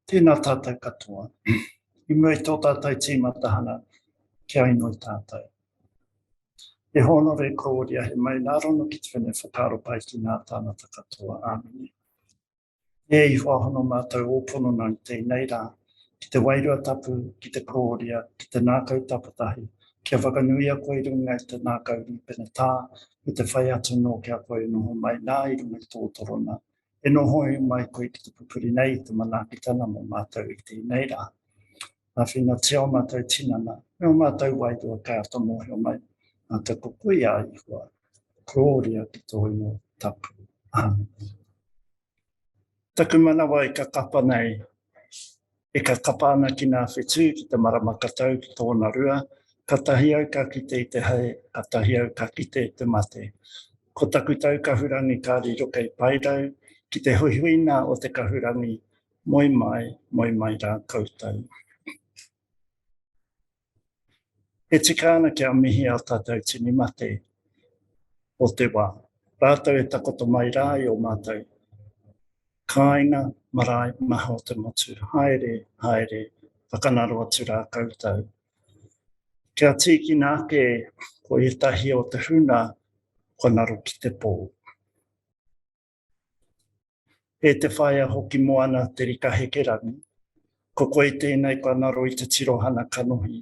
Tēnā tātou katoa. I mua i tō tātou tīmatahana, kia inoi tātou. E hōnore kōria he mainārono ki te whene whakaaro pai ki ngā tāngata katoa. Āmine. E Ihoa hono mātou ō pono nā i tēnei rā, ki te wairua tapu, ki te korōria, ki te nākau tapatahi, kia whakanuia koe i runga i te nākau rīpenetā, me te whai atu nō ki a koe e noho mai nā i runga i tō torona. E noho mai koe ki te pupuri nei i te manaakitanga mō mātou i tēnei rā. Āwhinatia ō mātou tinana me ō mātou wairua kei āta mōhio mai mātou ko koe a Ihowa. Korōria ki tō ingoa tapu. Āmine. Taku manawa i kakapa nei, e kakapa ana ki ngā whetū, ki te marama katau ki tōna rua, katahi au ka kite i te hei, katahi au ka kite i te mate. Ko taku tau kahurangi ka riro kei Paerau, ki te huihuina o te kahurangi, moe mai, moe mai rā koutou. E tika ana kia mihi ā tātou tini mate o te wā, rātou e takoto mai rā i ō mātou kāinga, marae, maha o te motu, haere, haere, whakanaro atu rā koutou. Kia tīkina ake ko ētahi o te huna kua ngaro ki te pō. E te whaea hoki moana te rika hekerangi, ko koe tēnei kua ngaro i te tirohana kanohi.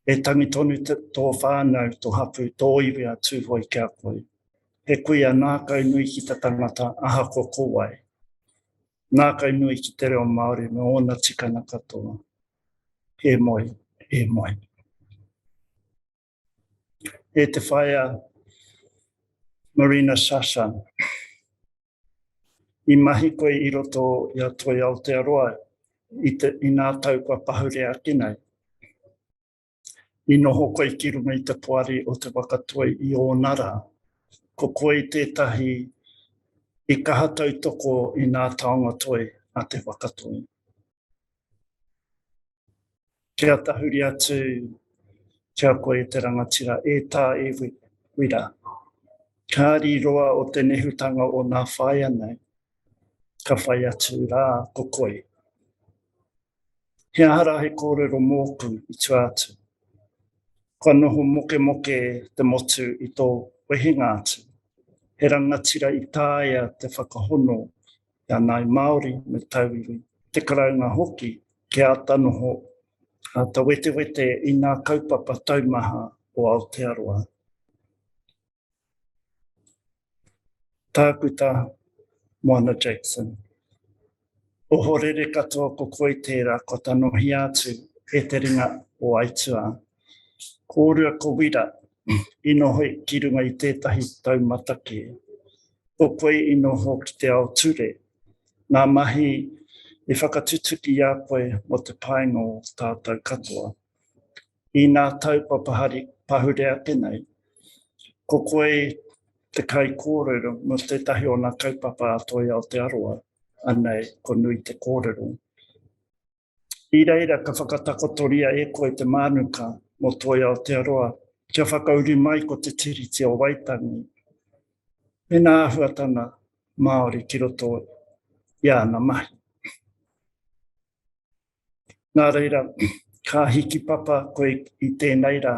E tangi tonu tō whānau, tō hapū, tō iwi a Tūhoe ki a koe. He kuia ngākau nui ki te tangata ahakoa ko wai. Ngākau nui ki te reo Māori me ōna tikanga katoa. E moe, e moe. E te whaea Marina Sasha, i mahi koe i roto i a Toi Aotearoa i, te, i ngā tau kua pahure ake nei. I noho koe ki runga i te poari o te waka toi i ōna rā. Ko koe tētahi i kaha tautoko i ngā taonga toi a te waka toi. Kia tahuri atu ki a koe e te rangatira, e tā e Wira. Kāri roa o te nehutanga o nā whaea nei, ka whai atu rā ko koe. He aha rā he kōrero mōku i tua atu? Kua noho mokemoke te motu i tō wehenga atu. He rangatira i taea te whakahono i a Ngāi Māori me Tauiwi, te Karauna hoki, kia āta noho, āta wetewete i ngā kaupapa taumaha o Aotearoa. Tākuta Moana Jackson. Ohorere katoa ko koe tērā kua tanohia atu e te ringa o aituā. Kōrua ko Wira i noho ki runga i tētahi taumata kē. Ko koe i noho ki te ao ture, ngā mahi i whakatutuki i a koe mō te painga o tātou katoa. I nā tau kua pahure ake nei, ko koe te kaikōrero mō tētahi o ngā kaupapa a Toi Aotearoa, anei ko Nui Te Kōrero. I reira ka whakatakotoria e koe te mānuka mō Toi Aotearoa kia whakauru mai ko Te Tiriti o Waitangi me ngā āhuatanga Māori ki roto i āna mahi. Nā reira, ka hikipapa koe i tēnei rā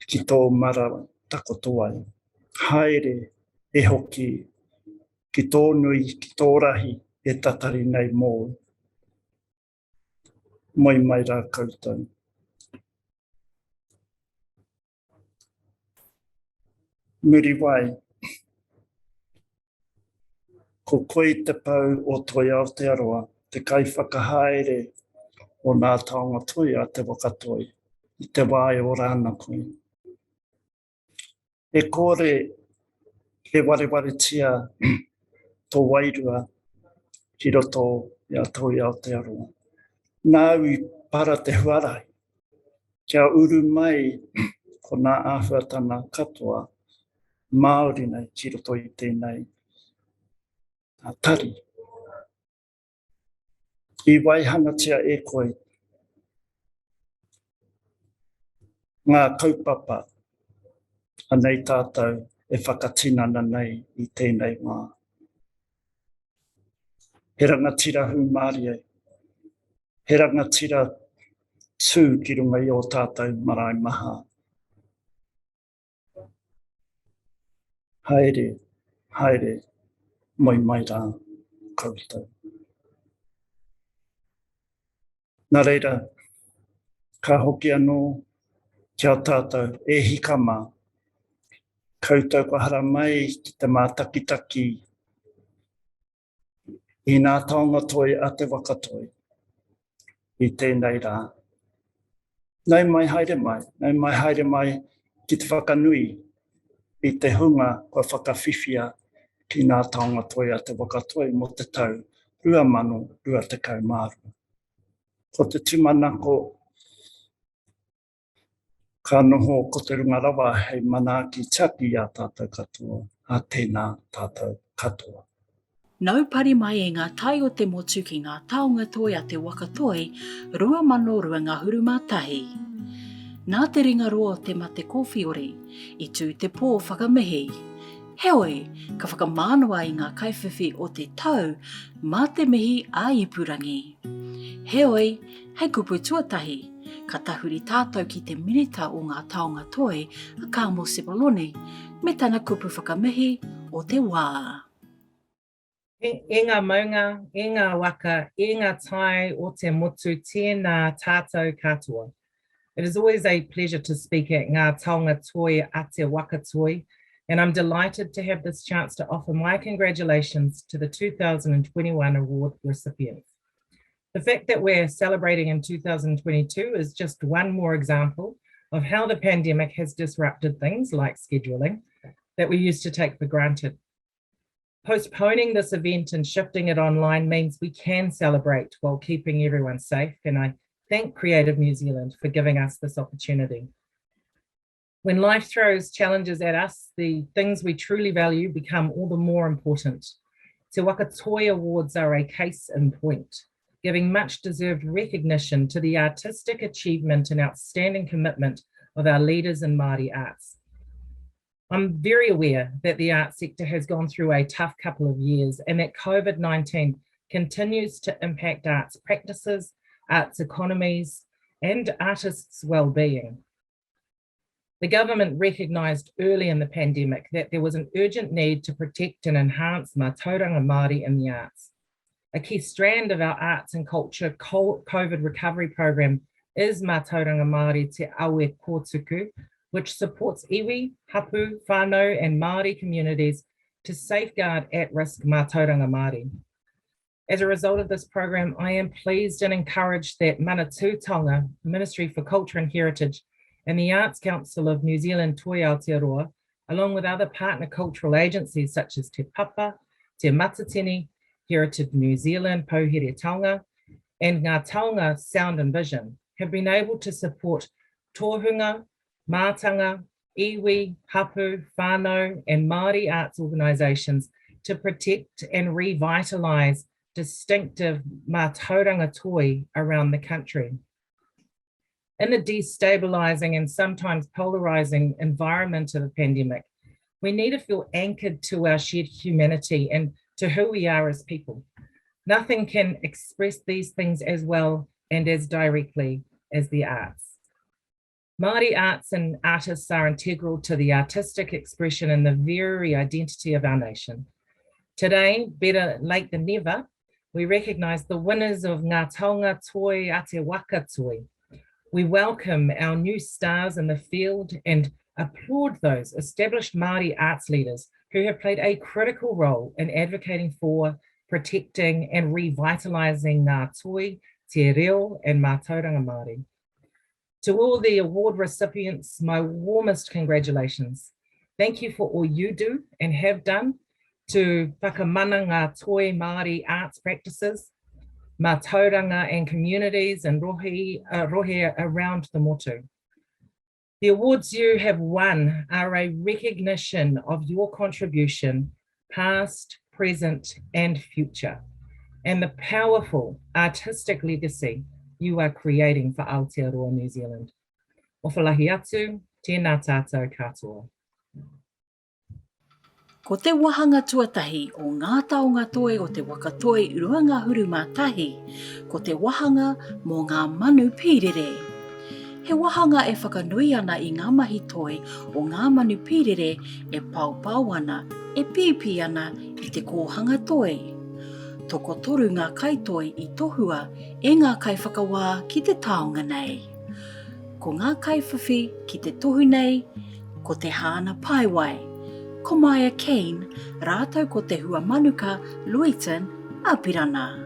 ki tō mara takoto ai. Haere e hoki ki tō nui, ki tō rahi e tatari nei mōu. Moe mai rā koutou. Muriwai, ko koe te pou o Toi Aotearoa, te kaiwhakahaere o ngā taonga toi a Te Waka Toi, i te wā e ora ana koe. E kore e warewaretia tō wairua ki roto i a Toi Aotearoa. Nāu i para te huarahi kia uru mai ko ngā āhuatanga katoa Māori nei ki roto i tēnei tari. I waihangatia e koe ngā kaupapa anei tātou e whakatinana nei i tēnei wā. He rangatira hūmārie. He rangatira tū ki runga i ō tātou marae maha. Haere, haere, moe mai rā koutou. Nā reira, ka hoki anō ki a tātou, e hika mā, koutou kua haramai ki te mātakitaki i ngā taonga toi a Te Waka Toi i tēnei rā. Nau mai haere mai, nau mai haere mai ki te whakanui i te hunga kua whakawhiwhia ki ngā taonga toi a Te Waka Toi mō te tau 2022. Ko te tūmanako Ka noho ko te runga rawa hei manaaki tiaki i a tātou katoa, ā tēnā tātou katoa. Nau pari mai e ngā tai o te motu ki ngā taonga toi a Te Waka Toi 2002 ngahuru mā tahi. Nā te ringa roa o te mate kōwhiori i tū te pō whakamihi. Heoi, ka whakamānawa i ngā kaiwhiwhi o te tau mā te mihi ā-ipurangi. Heoi, Hei kupu tuatahi, ka tahuri tātou ki te Minita o ngā Taonga Toi, a Carmel Sepuloni, me tana kupu whakamihi o te wā. E ngā maunga, e ngā waka, e ngā tai o te motu, tēnā tātou katoa. It is always a pleasure to speak at Ngā Taonga Toi a Te Waka Toi, and I'm delighted to have this chance to offer my congratulations to the 2021 award recipients. The fact that we're celebrating in 2022 is just one more example of how the pandemic has disrupted things like scheduling that we used to take for granted. Postponing this event and shifting it online means we can celebrate while keeping everyone safe, and I thank Creative New Zealand for giving us this opportunity. When life throws challenges at us, the things we truly value become all the more important. Te Waka Toi Awards are a case in point, giving much deserved recognition to the artistic achievement and outstanding commitment of our leaders in Māori arts. I'm very aware that the arts sector has gone through a tough couple of years and that COVID-19 continues to impact arts practices, arts economies, and artists' well-being. The government recognised early in the pandemic that there was an urgent need to protect and enhance mātauranga Māori in the arts. A key strand of our arts and culture COVID recovery program is Mātauranga Māori Te Awe Kōtuku, which supports iwi, hapu, whānau and Māori communities to safeguard at-risk mātauranga Māori. As a result of this programme, I am pleased and encouraged that Manatū Taonga, Ministry for Culture and Heritage, and the Arts Council of New Zealand Toi Aotearoa, along with other partner cultural agencies such as Te Papa, Te Matatini, Heritage New Zealand, Pouhere Taonga, and Ngā Taonga Sound and Vision, have been able to support tohunga, mātanga, iwi, hapu, whānau and Māori arts organisations to protect and revitalise distinctive mātauranga toi around the country. In the destabilising and sometimes polarising environment of a pandemic, we need to feel anchored to our shared humanity and to who we are as people. Nothing can express these things as well and as directly as the arts. Māori arts and artists are integral to the artistic expression and the very identity of our nation. Today, better late than never, we recognise the winners of Ngā Taonga Toi a Te Waka Toi. We welcome our new stars in the field and applaud those established Māori arts leaders who have played a critical role in advocating for, protecting and revitalising ngā toi, te reo and mātauranga Māori. To all the award recipients, my warmest congratulations. Thank you for all you do and have done to whakamana ngā toi Māori arts practices, mātauranga and communities and rohe, uh, rohe around the motu. The awards you have won are a recognition of your contribution, past, present, and future, and the powerful artistic legacy you are creating for Aotearoa New Zealand. Owhalahi atu, tēnā tātou katoa. Ko te wāhanga tuatahi o Ngā Taonga Toi o Te Waka Toi Ruangahuru mā Tahi, ko te wāhanga mō ngā manu pīrere. He wāhanga e whakanui ana i ngā mahi toi o ngā manu pīrere e paopao ana, e pīpī ana i te kōhanga toi. Tokotoru ngā kaitoi i tohua e ngā kaiwhakawā ki te taonga nei. Ko ngā kaiwhiwhi ki te tohu nei, ko Te Haana Paewai, ko Maia Keane rātou ko Te Hua Manuka Luitin Apirana.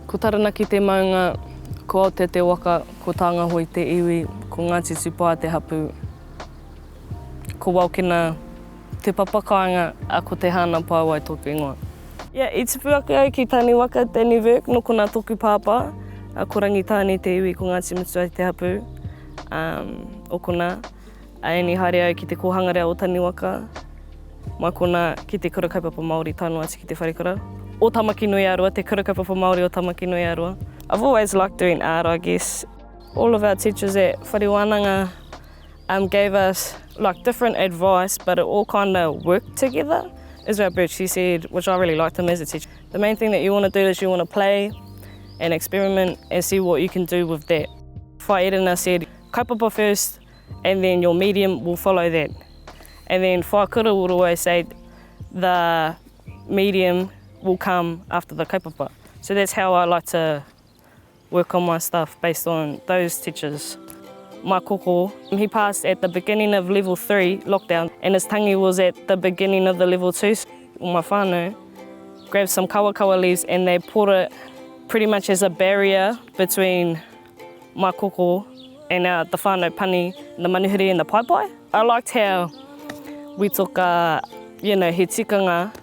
Ko Taranaki te maunga, ko Aotea te waka, ko Tāngahoi te iwi, ko Ngāti Tūpaea te hapū, ko Waokena te papa kāinga, ā, ko Te Haana Paewai tōku ingoa. Yeah, i tupu ake au ki Taniwaka, Dannevirke, nō konā tōku pāpā, ā, ko Rangitāne te iwi, ko Ngāti Mutuai te hapū, um, o konā. Ā, i haere au ki te kōhanga reo o Taniwaka, mai konā ki te Kura Kaupapa Māori tae noa atu ki te wharekura o Tamaki-nui-a-Rua, te Kura Kaupapa Māori o Tamaki-nui-a-Rua. I've always liked doing art, I guess. All of our teachers at Whare Wānanga um, gave us like different advice, but it all kind of worked together. Israel Birch, she said, which I really liked him as a teacher, the main thing that you want to do is you want to play and experiment and see what you can do with that. Whaerina said, kaupapa first, and then your medium will follow that. And then Whaikura would always say the medium will come after the kaupapa. So that's how I like to work on my stuff based on those teachers. My koko, he passed at the beginning of level 3 lockdown and his tangi was at the beginning of the level 2. My whānau grabbed some kawakawa leaves and they put it pretty much as a barrier between my koko and our, the whānau pani, the manuhiri and the paepae. I liked how we took, uh, you know, he tikanga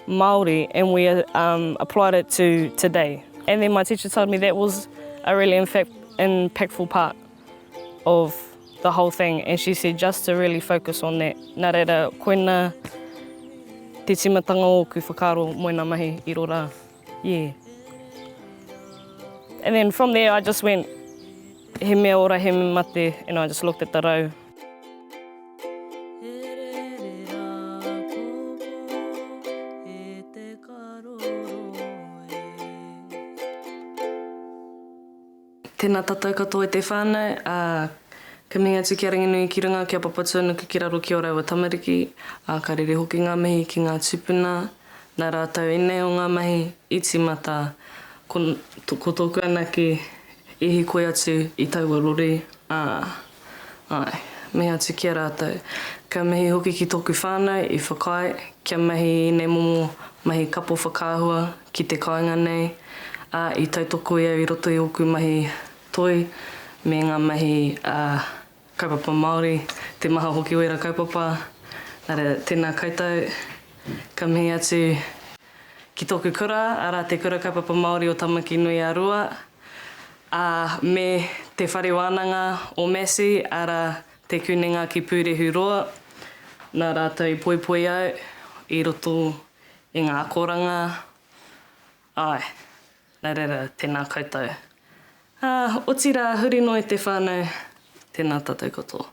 Māori and we um, applied it to today. And then my teacher told me that was a really in fact, impactful part of the whole thing. And she said just to really focus on that. Nā reira, koina te timatanga o ku whakaaro mo ina mahi i rora. Yeah. And then from there I just went, he mea ora, he mea mate, and I just looked at the rau. Tēnā tātou katoa e te whānau, ā, ka mihi atu ki a Ranginui ki runga, ki a Papatūānuku ki raro ki ō rāua tamariki, ā, ka rere hoki ngā mihi ki ngā tūpuna, nā rātou ēnei o ngā mahi i tīmata. Ko, ko tōku anake i hīkoi atu i taua rori, ā, Āe, mihi atu ki a rātou. Ka mihi hoki ki tōku whānau i whakaae kia mahi i ēnei momo mahi kapo whakaahua ki te kāinga nei, ā, i tautoko i au i roto i ōku mahi toi me ngā mahi kaupapa Māori, te maha hoki o ērā kaupapa. Nā reira, tēnā koutou. Ka mihi atu ki tōku kura, arā, Te Kura Kaupapa Māori o Tamaki Nui a Rua. Ā, me Te Whare Wānanga o Massey, arā, Te Kunenga ki Pūrehuroa, nā rātou i poipoi au i roto i ngā akoranga, āe, nā reira, tēnā koutou. Ā, otirā, huri noa i te whānau, tēnā tātou katoa.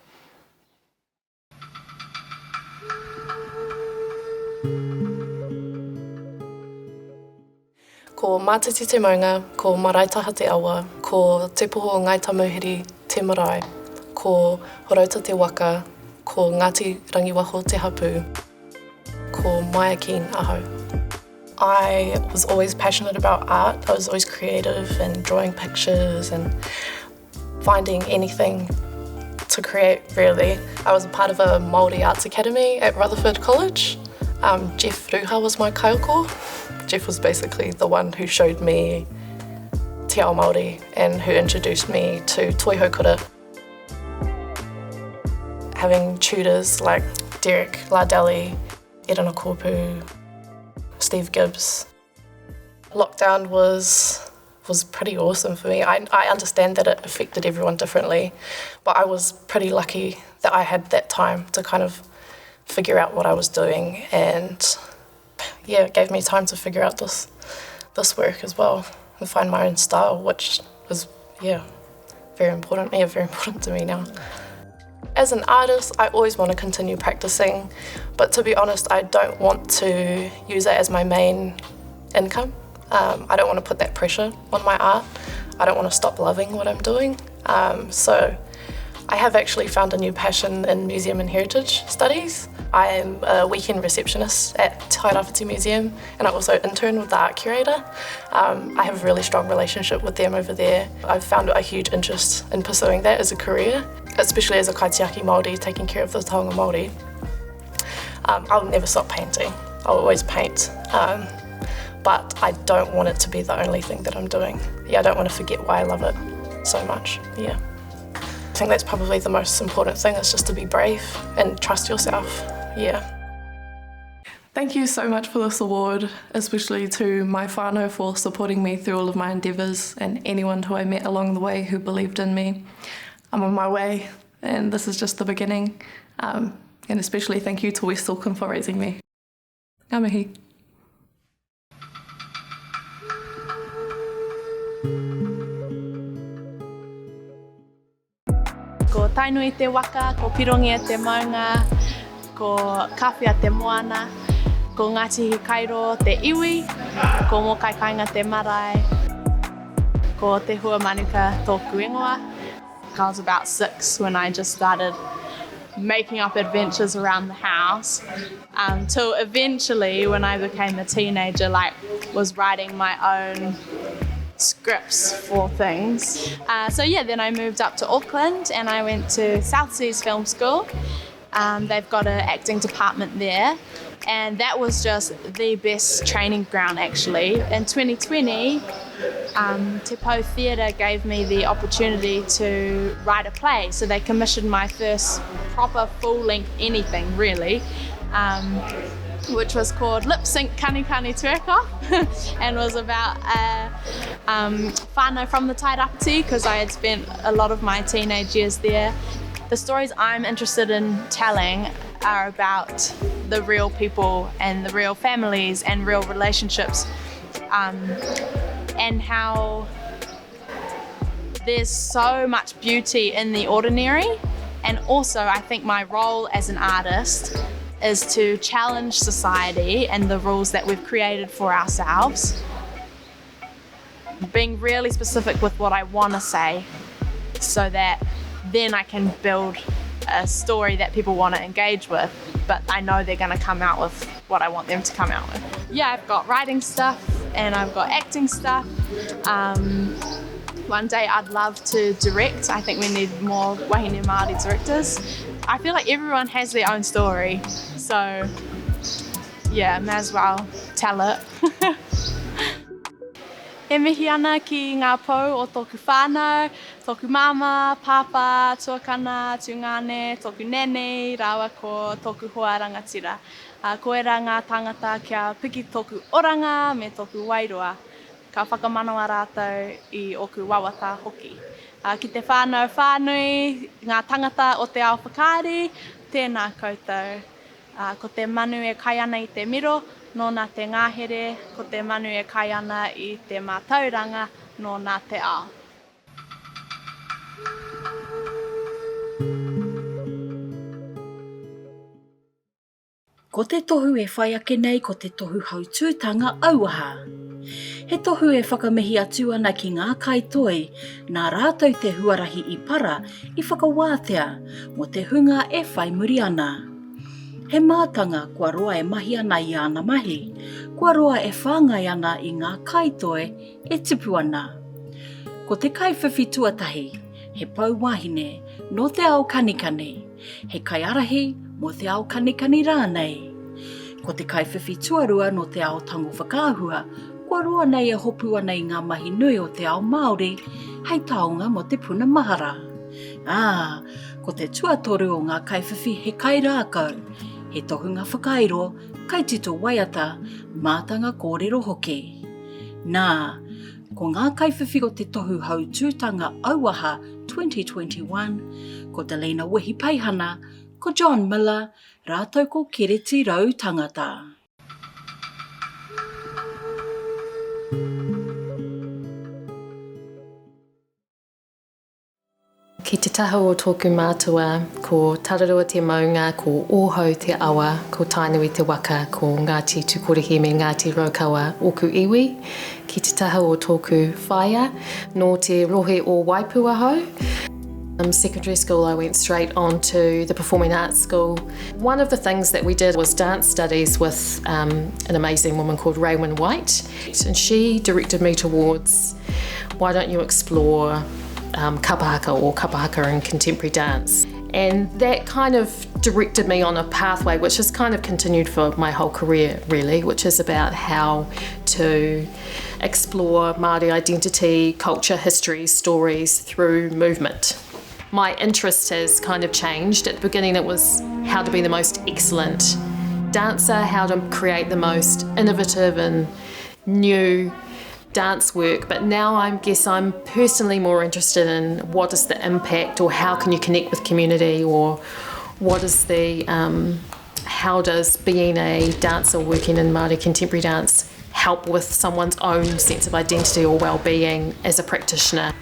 Ko Mātiti te maunga, ko Maraetaha te awa, ko Te Poho o Ngāi Tamauhiri te marae, ko Horouta te waka, ko Ngāti Rangiwaho te hapū, ko Maia Keane ahau. I was always passionate about art, I was always creative and drawing pictures and finding anything to create really. I was a part of a Māori Arts Academy at Rutherford College. Um, Jeff Ruha was my kaiako. Jeff was basically the one who showed me te ao Māori and who introduced me to Toihoukura. Having tutors like Derek Lardelli, Erana Kōpū, Steve Gibbs. Lockdown was was pretty awesome for me. I, I understand that it affected everyone differently, but I was pretty lucky that I had that time to kind of figure out what I was doing and yeah, it gave me time to figure out this this work as well and find my own style, which was, yeah, very important. Yeah, very important to me now. As an artist, I always want to continue practicing, but to be honest, I don't want to use it as my main income. Um, I don't want to put that pressure on my art. I don't want to stop loving what I'm doing. Um, so I have actually found a new passion in museum and heritage studies. I am a weekend receptionist at Tairāwhiti Museum and I also intern with the art curator. Um, I have a really strong relationship with them over there. I've found a huge interest in pursuing that as a career, especially as a kaitiaki Māori, taking care of the taonga Māori. Um, I'll never stop painting. I'll always paint. Um, but I don't want it to be the only thing that I'm doing. Yeah, I don't want to forget why I love it so much. Yeah. I think that's probably the most important thing is just to be brave and trust yourself. Yeah. Thank you so much for this award, especially to my whānau for supporting me through all of my endeavours and anyone who I met along the way who believed in me. I'm on my way and this is just the beginning. Um, and especially thank you to West Auckland for raising me. Ngā mihi. Ko Tainui te waka, ko Pirongia te maunga, ko Kāwhia te moana, ko Ngāti Hikairo te iwi, ko Mōkai Kāinga te marae, ko Te Hua Manuka tōku ingoa. I was about six when I just started making up adventures around the house until um, eventually when I became a teenager, like was writing my own scripts for things. Uh, so yeah, then I moved up to Auckland and I went to South Seas Film School. Um, they've got an acting department there and that was just the best training ground actually. In 2020, um, Te Pou Theatre gave me the opportunity to write a play. So they commissioned my first proper full-length anything really. Um, which was called Lip Sync Kani Kani Tuerka and was about a um, whānau from the Tairāwhiti because I had spent a lot of my teenage years there. The stories I'm interested in telling are about the real people and the real families and real relationships um, and how there's so much beauty in the ordinary. And also, I think my role as an artist is to challenge society and the rules that we've created for ourselves. Being really specific with what I want to say so that then I can build a story that people want to engage with, but I know they're going to come out with what I want them to come out with. Yeah, I've got writing stuff and I've got acting stuff. Um, one day I'd love to direct. I think we need more wahine Māori directors. I feel like everyone has their own story, so yeah, may as well tell it. E mihi ana ki ngā pou o tōku whānau, tōku māmā, pāpā, tuakana, tungāne, tōku nanny, rāua ko tōku hoa rangatira. Ko ērā ngā tāngata kia piki tōku oranga me tōku wairua. Ka whakamanawa rātou i ōku wawata hoki. Ki te whānau whānui, ngā tangata o te ao whakaari, tēnā koutou. Ā, ko te manu e kai ana i te miro, nōna te ngahere, ko te manu e kai ana i te mātauranga, nōna te ao. Ko te tohu e whai ake nei ko te tohu hautūtanga auaha. He tohu e whakamihi atu ana ki ngā kaitoi nā rātou te huarahi i para i whakawātea mō te hunga e whai muri ana. He mātanga kua roa e mahi ana i āna mahi, kua roa e whāngai ana i ngā kaitoi e tipu ana. Ko te kaiwhiwhi tuatahi, he pou wahine nō te ao kanikani, he kaiārahi mō te ao kanikani rānei. Ko te kaiwhiwhi tuarua nō te ao tango whakaahua, kua roa nei e hopu ana i ngā mahi nui o te ao Māori hei taonga mō te puna mahara. Ā, ko te tuatoru o ngā kaiwhiwhi he kairākau, he tohunga whakairo, kaitito waiata, mātanga kōrero hoki. Nā, ko ngā kaiwhiwhi o te Tohu Hautūtanga Auaha 2021, ko Delena Wehipeihana, ko John Miller, rātou ko Kereti Rautangata. Ki te taha o tōku mātua, ko Tararua te maunga, ko Ōhau te awa, ko Tainui te waka, ko Ngāti Tūkorihi me Ngāti Raukawa ōku iwi. Ki te taha o tōku whaea, nō te rohe o Waipu ahau. Um, secondary school I went straight on to the Performing Arts School. One of the things that we did was dance studies with um, an amazing woman called Raywin White and she directed me towards why don't you explore um, kapahaka or kapahaka and contemporary dance. And that kind of directed me on a pathway which has kind of continued for my whole career really, which is about how to explore Māori identity, culture, history, stories through movement. My interest has kind of changed. At the beginning it was how to be the most excellent dancer, how to create the most innovative and new dance work, but now I guess I'm personally more interested in what is the impact or how can you connect with community or what is the, um, how does being a dancer working in Māori contemporary dance help with someone's own sense of identity or well-being as a practitioner.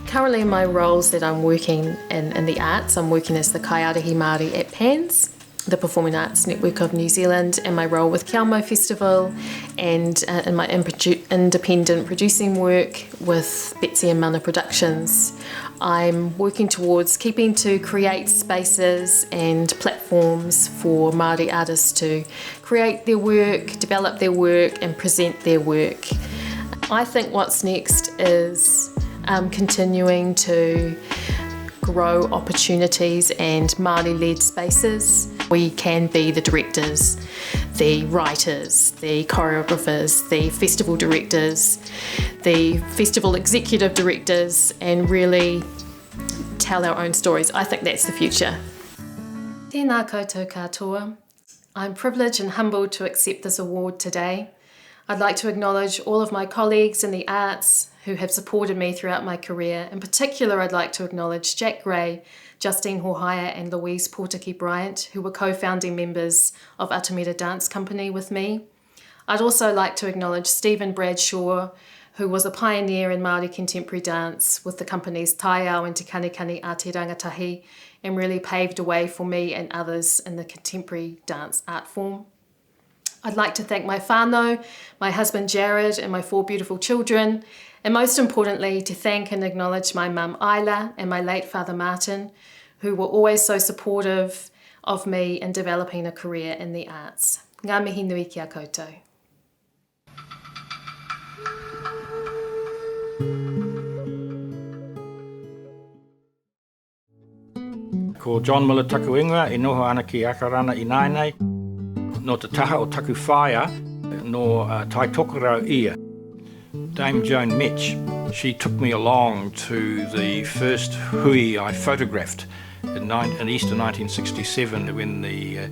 Currently in my roles that I'm working in, in the arts, I'm working as the Kaiarahi Māori at PANS the Performing Arts Network of New Zealand and my role with Kia Mau Festival and uh, in my independent producing work with Betsy and Mana Productions. I'm working towards keeping to create spaces and platforms for Māori artists to create their work, develop their work and present their work. I think what's next is um, continuing to grow opportunities and Māori-led spaces. We can be the directors, the writers, the choreographers, the festival directors, the festival executive directors, and really tell our own stories. I think that's the future. Tēnā koutou katoa. I'm privileged and humbled to accept this award today. I'd like to acknowledge all of my colleagues in the arts who have supported me throughout my career. In particular, I'd like to acknowledge Jack Gray, Justine Hohaia and Louise Portaki Bryant, who were co-founding members of Atamira Dance Company with me. I'd also like to acknowledge Stephen Bradshaw, who was a pioneer in Māori contemporary dance with the companies Taiao and Te Kanikani a Te Rangatahi and really paved a way for me and others in the contemporary dance art form. I'd like to thank my whānau, my husband Jared and my four beautiful children, and most importantly, to thank and acknowledge my mum Isla and my late father Martin, who were always so supportive of me in developing a career in the arts. Ngā mihi nui ki a koutou. Ko John Miller taku ingoa e noho ana ki Akarana ināianei. Nō te taha o taku whaea, nō Tai Tokerau ia. Dame Joan Metge, she took me along to the first hui I photographed in, in Easter 1967 when the uh,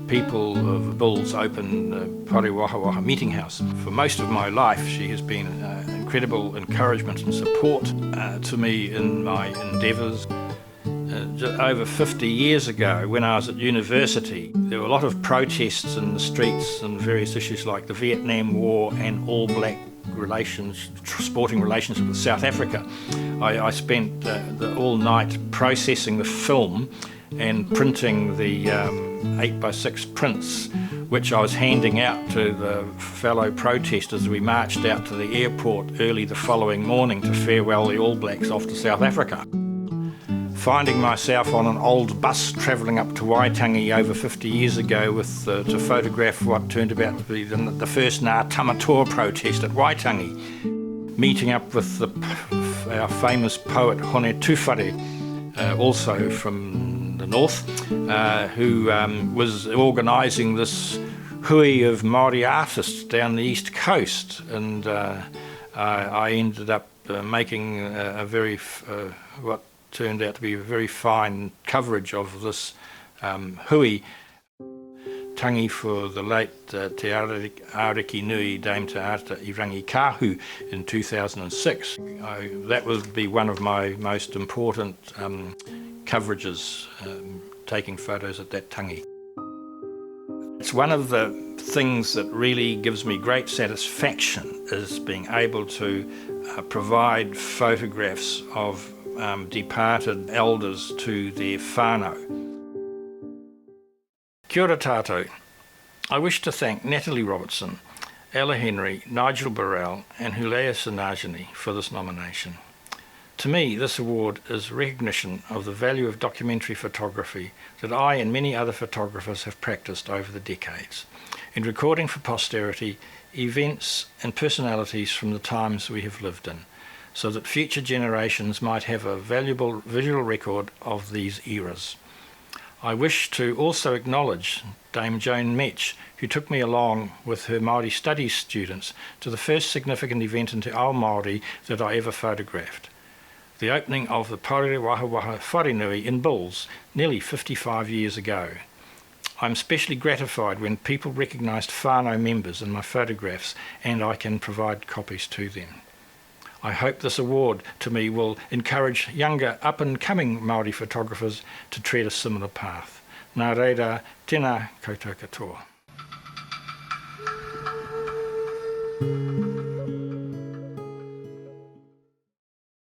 people of Bulls opened the Parewahawaha Meeting House. For most of my life, she has been uh, incredible encouragement and support uh, to me in my endeavours. Uh, over 50 years ago, when I was at university, there were a lot of protests in the streets and various issues like the Vietnam War and all black relations, sporting relations with South Africa. I, I spent uh, the, all night processing the film and printing the um, 8x6 prints, which I was handing out to the fellow protesters as we marched out to the airport early the following morning to farewell the All Blacks off to South Africa. Finding myself on an old bus travelling up to Waitangi over 50 years ago with, uh, to photograph what turned out to be the, the first Ngā Tamatoa protest at Waitangi. Meeting up with the, our famous poet Hone Tuwhare, uh, also from the north, uh, who um, was organising this hui of Māori artists down the east coast. And uh, I, I ended up uh, making a, a very, uh, what turned out to be a very fine coverage of this um, hui. Tangi for the late uh, Te Ariki Nui Dame Te Ata Irangi Kahu in 2006. I, that would be one of my most important um, coverages, um, taking photos at that tangi. It's one of the things that really gives me great satisfaction is being able to uh, provide photographs of um, departed elders to their whānau. Kia ora tātou. I wish to thank Natalie Robertson, Ella Henry, Nigel Burrell and Hulea Sinajani for this nomination. To me, this award is recognition of the value of documentary photography that I and many other photographers have practiced over the decades in recording for posterity events and personalities from the times we have lived in, so that future generations might have a valuable visual record of these eras. I wish to also acknowledge Dame Joan Metge, who took me along with her Māori Studies students to the first significant event in Te Ao Māori that I ever photographed, the opening of the Parewahawaha Wharenui in Bulls nearly 55 years ago. I'm especially gratified when people recognised whānau members in my photographs and I can provide copies to them. I hope this award to me will encourage younger up-and-coming Māori photographers to tread a similar path. Nā reira, tēnā koutou katoa.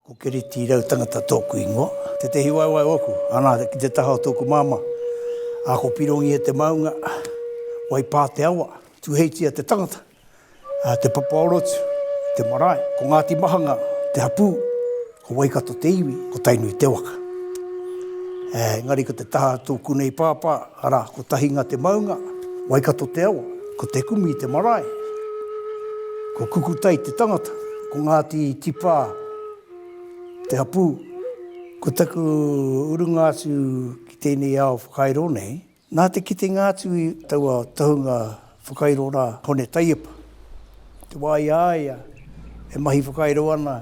Ko Kereti Rautangata tōku ingoa. Tētehi waewae ōku, ana, ki te taha o tōku māmā. Ā, ko Pirongia te maunga, Waipā te awa, Tūheitia te tangata, ā, Te Papaorotu te marae, ko Ngāti Mahanga te hapū, ko Waikato te iwi, ko Tainui te waka. Engari ko te taha tōku nei pāpā, arā, ko Tahinga te maunga, Waikato te awa, ko Te Kumi te marae, ko Kukutai te tangata, ko Ngāti Tipā te hapū. Ko taku urunga atu ki tēnei ao whakairo nei, nā te kitenga atu i taua tohunga whakairo rā, Hone Taiepa, te wā i a ia e mahi whakairo ana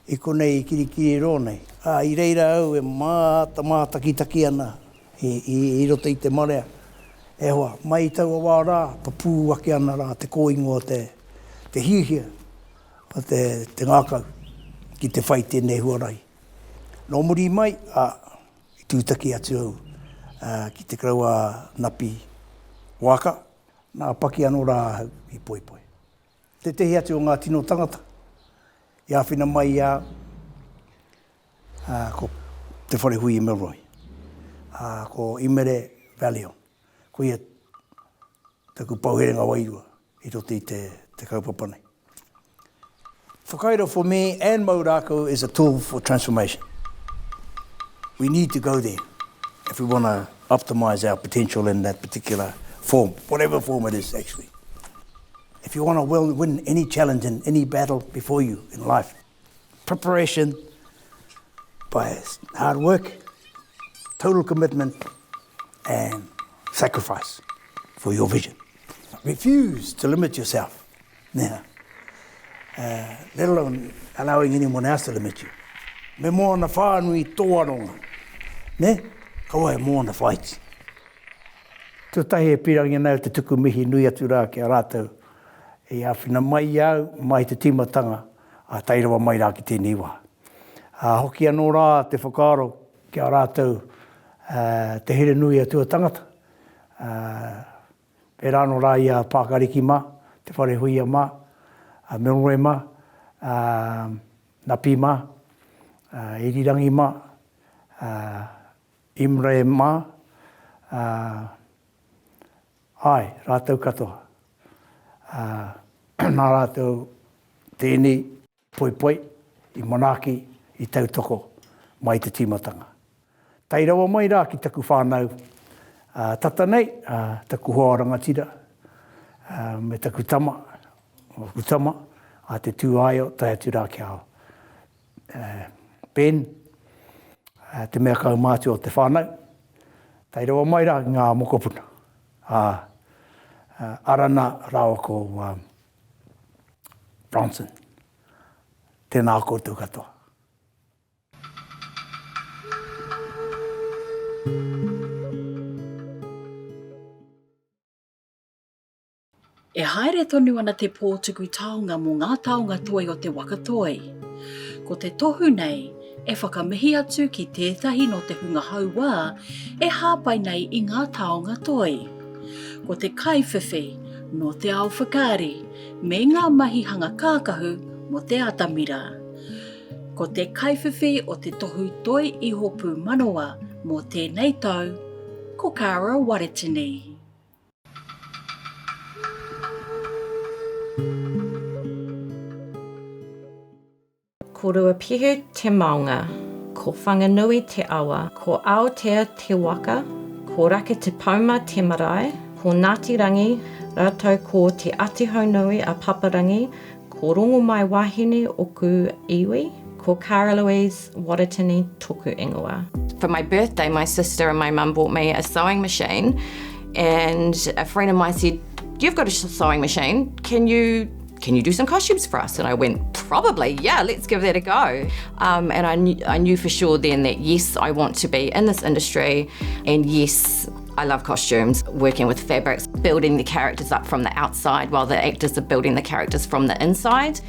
i konei i Kirikiriroa nei. Ā, i reira au e māta mātakitaki ana i roto i te marea. E hoa, mai i taua wā rā, papū ake ana rā te kōingo o te hiahia o te, te ngākau ki te whai tēnei huarahi. Nō muri mai, ā, i tūtaki atu au ki te koroua Napi Waaka, nā Paki anō rā ahau i poipoi. Tētehi atu o ngā tino tangata i āwhina mai i a au, ā, ko Te Wharehuia Milroy, ā, ko Imere Valion. Ko ia taku pouherenga wairua i roto i te, te kaupapa nei. Whakairo for me and Mau Rākau is a tool for transformation. We need to go there if we want to optimise our potential in that particular form, whatever form it is actually. If you want to win any challenge in any battle before you in life, preparation by hard work, total commitment and sacrifice for your vision. Refuse to limit yourself now, uh, let alone allowing anyone else to limit you. Me moana whānui tō aronga, ne? Kaua e moana whāiti. Tuatahi e pīrangi ana au te tuku mihi nui atu rā ki a rātou i āwhina mai i a au mai te tīmatanga ā tae rawa mai rā ki tēnei wā. Ā, hoki anō rā te whakaaro ki a rātou te here nui a tua tangata, ā, pērā anō rā i a Pākariki mā, Te Wharehuia mā, a Milroy mā, ā, Napi mā, ā, Irirangi mā, ā, Imre mā, ā, āe, rātou katoa. Ā, nā rātou tēnei poipoi i manaaki, i tautoko mai te tīmatanga. Tae rawa mai rā ki taku whānau, ā, tata nei, ā, taku hoa rangatira, ā, me taku tama, ōku tama, a Te Tūāio, tae atu rā ki a Ben, te mea kaumātua o te whānau, tae rawa mai rā ki ngā mokopuna, a Arana rāua ko Bronson. Tēnā koutou katoa. E haere tonu ana te pō tuku taonga mō ngā taonga toi o te waka toi. Ko te tohu nei e whakamihi atu ki tētahi nō te hunga hauā e hāpai nei i ngā taonga toi. Ko te kaiwhiwhi nō te ao whakaari me ngā mahi hanga kākahu mō te atamira. Ko te kaiwhiwhi o te tohu Toi Iho Pūmanawa mō tēnei tau, ko Cara Waretini. Ko Ruapehu te maunga, ko Whanganui te awa, ko Aotea te waka, ko Rakitepauma te marae, ko Ngāti Rangi rātou ko Te Atihaunui a Paparangi, ko Rongomaiwahine oku iwi, ko Cara Louise Waratini toku ingoa. For my birthday, my sister and my mum bought me a sewing machine and a friend of mine said, you've got a sewing machine, can you can you do some costumes for us? And I went, probably, yeah, let's give that a go. Um, and I knew, I knew for sure then that yes, I want to be in this industry and yes, I love costumes, working with fabrics, building the characters up from the outside while the actors are building the characters from the inside.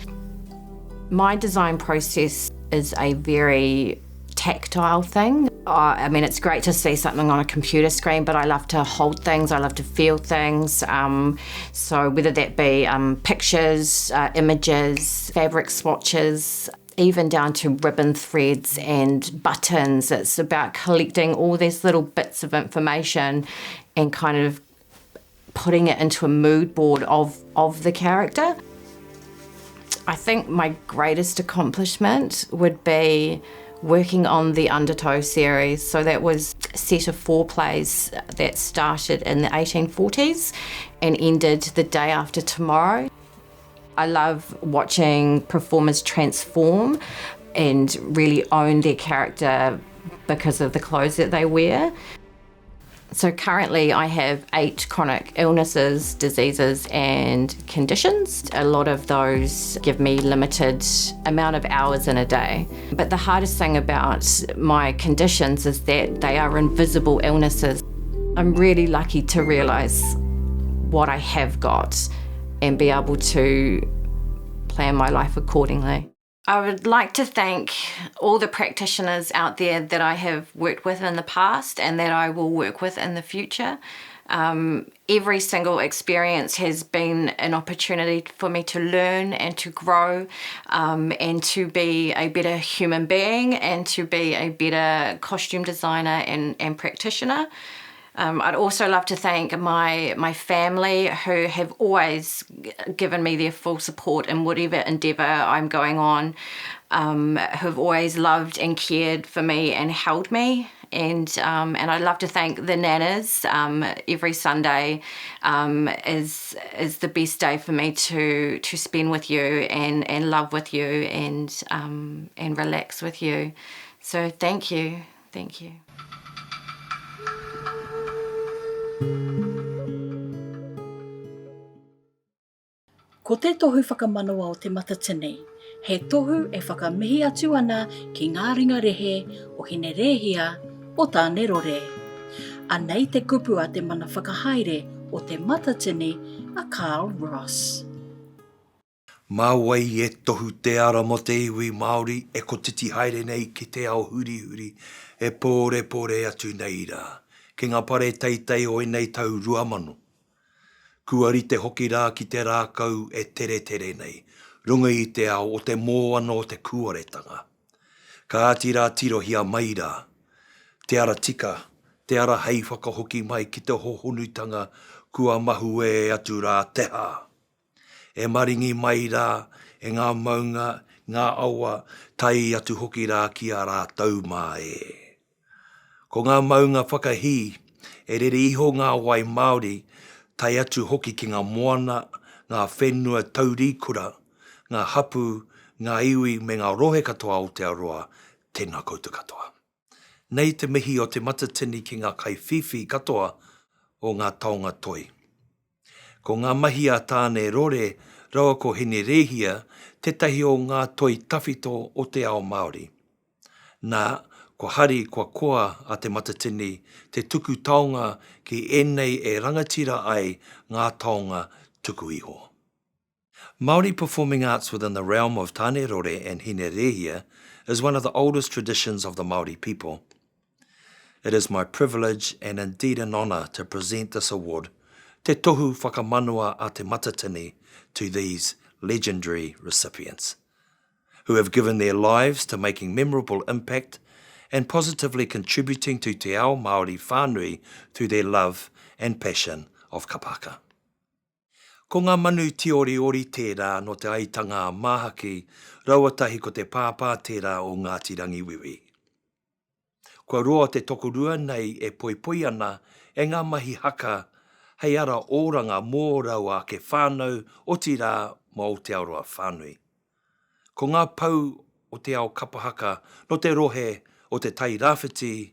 My design process is a very tactile thing. Uh, I mean, it's great to see something on a computer screen, but I love to hold things, I love to feel things. Um, so whether that be um, pictures, uh, images, fabric swatches, even down to ribbon threads and buttons. It's about collecting all these little bits of information and kind of putting it into a mood board of, of the character. I think my greatest accomplishment would be working on the Undertow series. So that was a set of four plays that started in the 1840s and ended the day after tomorrow. I love watching performers transform and really own their character because of the clothes that they wear. So currently I have eight chronic illnesses, diseases and conditions. A lot of those give me limited amount of hours in a day. But the hardest thing about my conditions is that they are invisible illnesses. I'm really lucky to realise what I have got and be able to plan my life accordingly. I would like to thank all the practitioners out there that I have worked with in the past and that I will work with in the future. Um, every single experience has been an opportunity for me to learn and to grow um, and to be a better human being and to be a better costume designer and, and practitioner. Um, I'd also love to thank my, my family who have always given me their full support in whatever endeavour I'm going on, um, who've always loved and cared for me and held me. And, um, and I'd love to thank the nanas. Um, every Sunday um, is, is the best day for me to, to spend with you and, and love with you and, um, and relax with you. So thank you. Thank you. Ko te tohu whakamanawa o Te Matatini, he tohu e whakamihi atu ana ki ngā ringa rehe o Hinerēhia, o Tānerore. Anei te kupu a te mana whakahaere o Te Matatini a Carl Ross. Mā wai e tohu te ara mō te iwi Māori e kotiti haere nei ki te ao hurihuri e pōrepore atu nei rā, ki ngā pare teitei o ēnei tau 2000? Kua rite hoki rā ki te rākau e teretere nei, runga i te ao o te mōana o te kūaretanga. Kāti rā tirohia mai rā, te ara tika, te ara hei whakahoki mai ki te hohonutanga kua mahue atu rā te hā. E maringi mai rā e ngā maunga, ngā awa, tae atu hoki rā ki a rātou mā e. Ko ngā maunga whakahī, e rere iho ngā wai māori, tae atu hoki ki ngā moana, ngā whenua taurikura, ngā hapū, ngā iwi me ngā rohe katoa Aotearoa, tēnā koutou katoa. Nei te mihi o Te Matatini ki ngā kaiwhiwhi katoa o ngā taonga toi. Ko ngā mahi a Tāne Rore raua ko Hine Rēhia tētahi o ngā toi tawhito o te ao Māori. Nā, kua hari, kua koa a Te Matatini te tuku taonga ki ēnei e rangatira ai ngā taonga tuku iho. Māori performing arts within the realm of Tāne Rore and Hine Rēhia is one of the oldest traditions of the Māori people. It is my privilege and indeed an honour to present this award, Te Tohu Whakamanawa a Te Matatini, to these legendary recipients. who have given their lives to making memorable impact and positively contributing to te ao Māori whānui through their love and passion of kapahaka. Ko ngā manu tīoriori tērā nō Te Aitanga-a-Māhaki raua tahi ko te pāpā tērā o Ngāti Rangiwiwi. Kua roa te tokorua nei e poipoi ana e ngā mahi haka hei ara oranga mō raua ake whānau otirā mō Aotearoa whānui. Ko ngā pou o te ao kapa haka nō te rohe o Te Tai Rāwhiti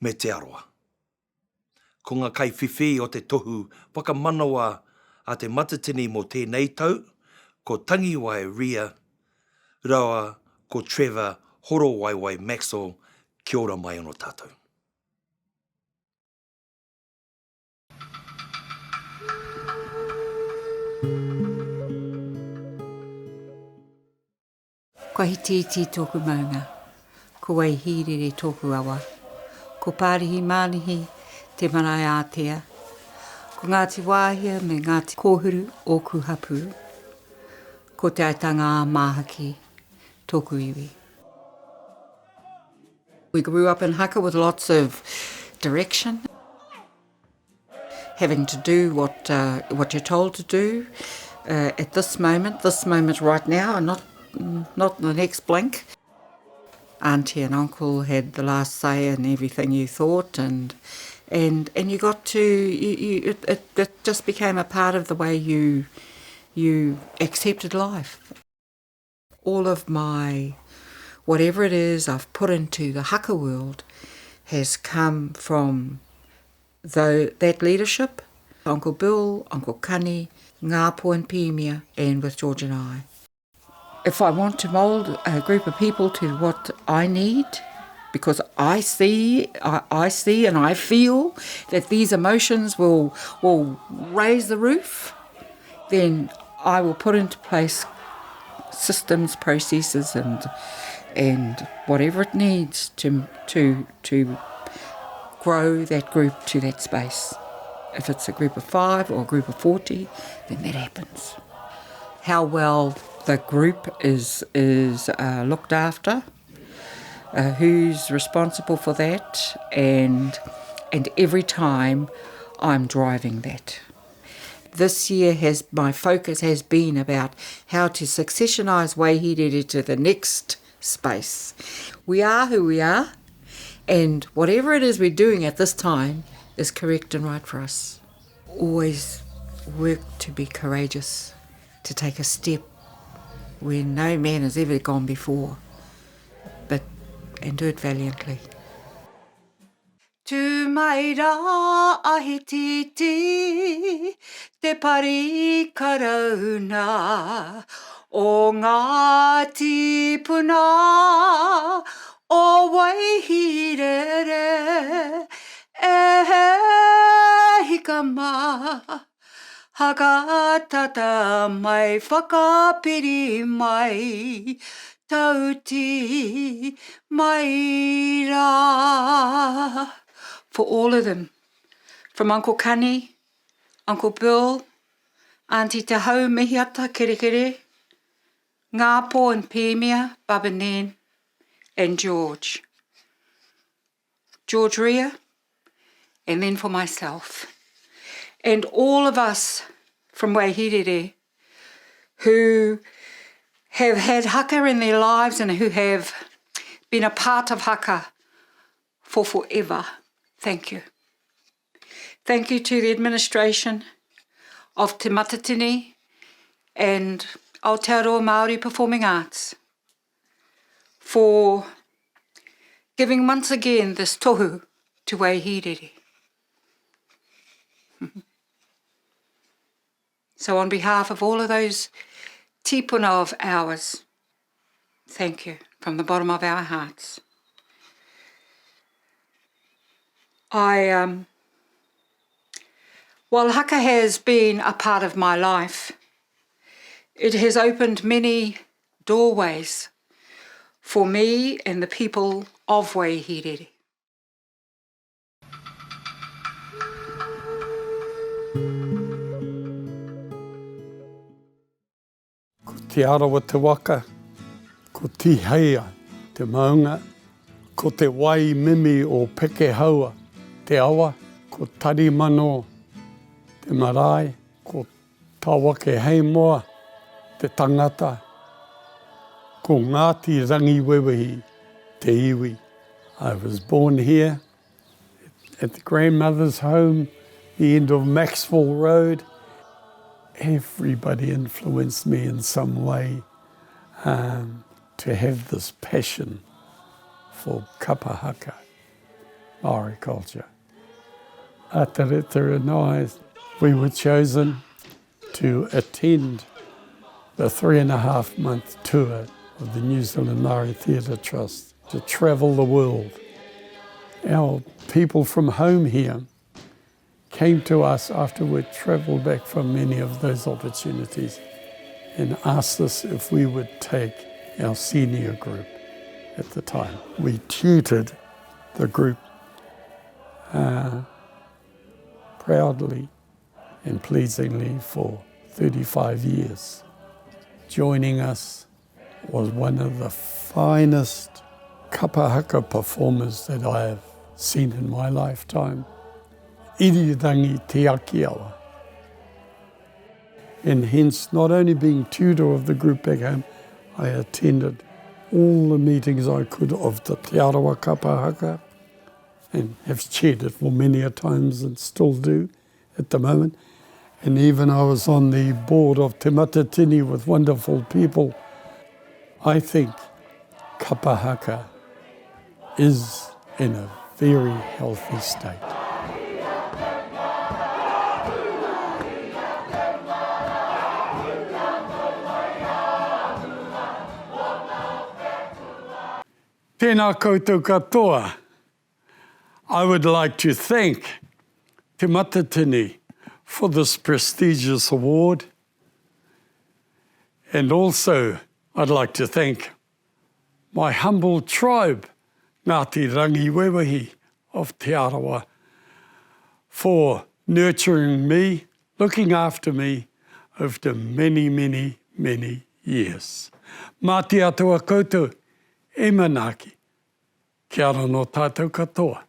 me Te Arawa. Ko ngā kaiwhiwhi o te tohu whakamanawa a Te Matatini mō tēnei tau, ko Tangiwai Ria raua ko Trevor Horowaiwai Maxwell, kia ora mai ano tātou. Kua hitiiti tōku maunga. Ko Waihīrere tōku awa. Ko Pārihi Mānihi te marae ātea. Ko Ngāti Wāhia me Ngāti Kōhuru ōku hapū. Ko Te Aitanga-a-Māhaki tōku iwi. We grew up in haka with lots of direction. Having to do what, uh, what you're told to do uh, at this moment, this moment right now, and not, not the next blink. Auntie and uncle had the last say in everything you thought, and and and you got to you, you it, it, it just became a part of the way you you accepted life. All of my whatever it is I've put into the haka world has come from the, that leadership, Uncle Bill, Uncle Kani, Ngāpo and Pimia, and with George and I. If I want to mould a group of people to what I need, because I see, I, I see and I feel that these emotions will, will raise the roof, then I will put into place systems, processes and and whatever it needs to to to grow that group to that space. If it's a group of five or a group of 40, then that happens. How well the group is, is uh, looked after, uh, who's responsible for that, and, and every time I'm driving that. This year has my focus has been about how to successionize Waihirere to the next space. We are who we are, and whatever it is we're doing at this time is correct and right for us. Always work to be courageous, to take a step where no man has ever gone before, but and do it valiantly. Tū mai rā a Hititi, te pari karauna o ngā tīpuna o Waihīrere, e hika mā. Hakatata mai whakapiri mai tauti mai rā. For all of them, from Uncle Kani, Uncle Bill, Aunty Te Hau Mihiata Kerekere, Ngāpō and Pīmia, Baba Nen, and George. George Rea, and then for myself. And all of us from Waihirere who have had haka in their lives and who have been a part of haka for forever. Thank you. Thank you to the administration of Te Matatini and Aotearoa Māori Performing Arts for giving once again this tohu to Waihirere. so on behalf of all of those tipuna of ours, thank you from the bottom of our hearts. I, um, while haka has been a part of my life, it has opened many doorways for me and the people of Waihirere. Ko Te Arawa te waka, ko. Ko Tiheia te maunga, ko te wai mimi o Pekehaua te awa, ko Tarimano te marae, ko Tawakeheimoa te tangata, ko Ngāti Rangiwewehi te iwi. I was born here at the grandmother's home, the end of Maxwell Road. Everybody influenced me in some way um, to have this passion for kapa haka, Maori culture. Atareta and I, we were chosen to attend the 3.5 month tour of the New Zealand Māori Theatre Trust to travel the world. Our people from home here came to us after we'd travelled back from many of those opportunities and asked us if we would take our senior group at the time. We tutored the group uh, proudly and pleasingly for 35 years. Joining us was one of the finest kapahaka performers that I have seen in my lifetime, Irirangi Te Akiawa. And hence, not only being tutor of the group back home, I attended all the meetings I could of the Te Arawa Kapahaka and have chaired it for many a times and still do at the moment. And even I was on the board of Te Matatini with wonderful people. I think kapahaka is in a very healthy state. Tēnā koutou katoa. I would like to thank Te Matatini for this prestigious award. And also, I'd like to thank my humble tribe, Ngāti Rangiwewehi of Te Arawa, for nurturing me, looking after me over the many, many, many years. Mā te atua koutou e manaaki. Kia ora nō tātou katoa.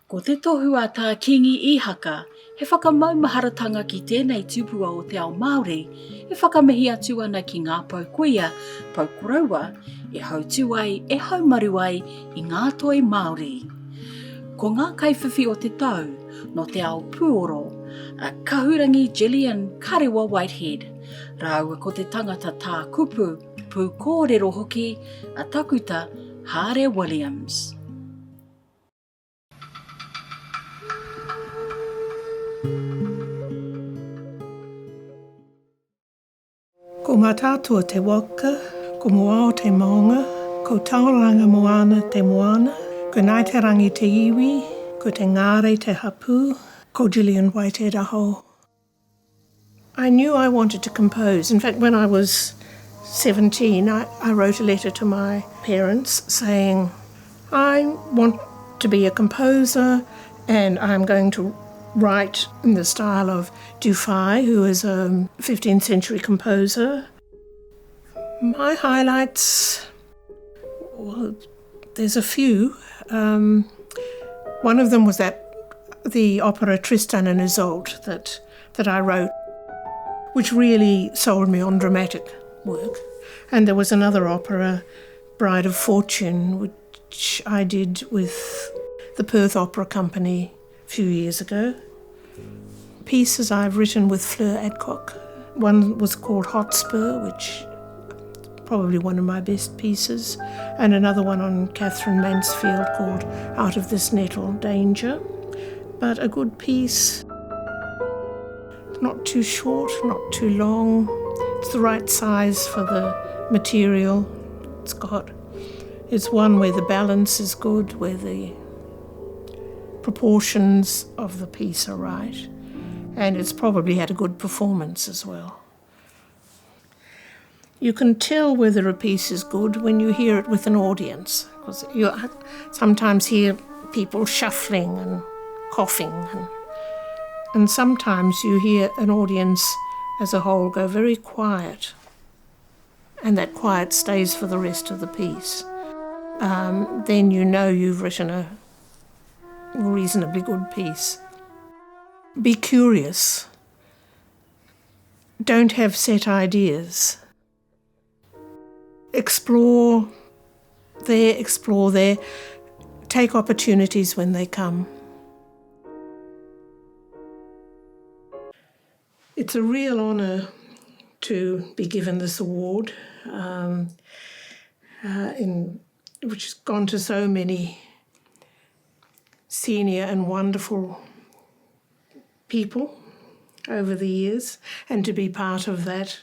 Ko te tohu a Tā Kīngi Īhaka he whakamaumaharatanga ki tēnei tupua o te ao Māori e whakamihi atu ana ki ngā pou kuia, pou koroua e hautū ai, e haumaru ai i ngā toi Māori. Ko ngā kaiwhiwhi o te tau nō te ao pūoro, a Kahurangi Gillian Karewa Whitehead, rāua ko te tangata tā kupu, pūkōrero hoki, a Takuta Hāre Williams. Ko Mataatua te waka, ko Moao te maunga, ko Tauranga Moana te moana, ko Ngāi Te Rangi te iwi, ko Te Ngāre te hapū, ko Gillian Whitehead ahau. I knew I wanted to compose. In fact, when I was 17, I, I wrote a letter to my parents saying, I want to be a composer and I'm going to write in the style of Dufay, who is a 15th century composer. My highlights, well, there's a few. Um, one of them was that the opera Tristan and Isolde that, that I wrote, which really sold me on dramatic work. And there was another opera, Bride of Fortune, which I did with the Perth Opera Company a few years ago. Pieces I've written with Fleur Adcock. One was called Hotspur, which probably one of my best pieces, and another one on Katherine Mansfield called Out of This Nettle Danger. But a good piece, not too short, not too long. It's the right size for the material it's got. It's one where the balance is good, where the proportions of the piece are right, and it's probably had a good performance as well. You can tell whether a piece is good when you hear it with an audience, because you sometimes hear people shuffling and coughing. And, and sometimes you hear an audience as a whole go very quiet, and that quiet stays for the rest of the piece. Um, then you know you've written a reasonably good piece. Be curious. Don't have set ideas. Explore there, explore there. Take opportunities when they come. It's a real honour to be given this award, um, uh, in, which has gone to so many senior and wonderful people over the years, and to be part of that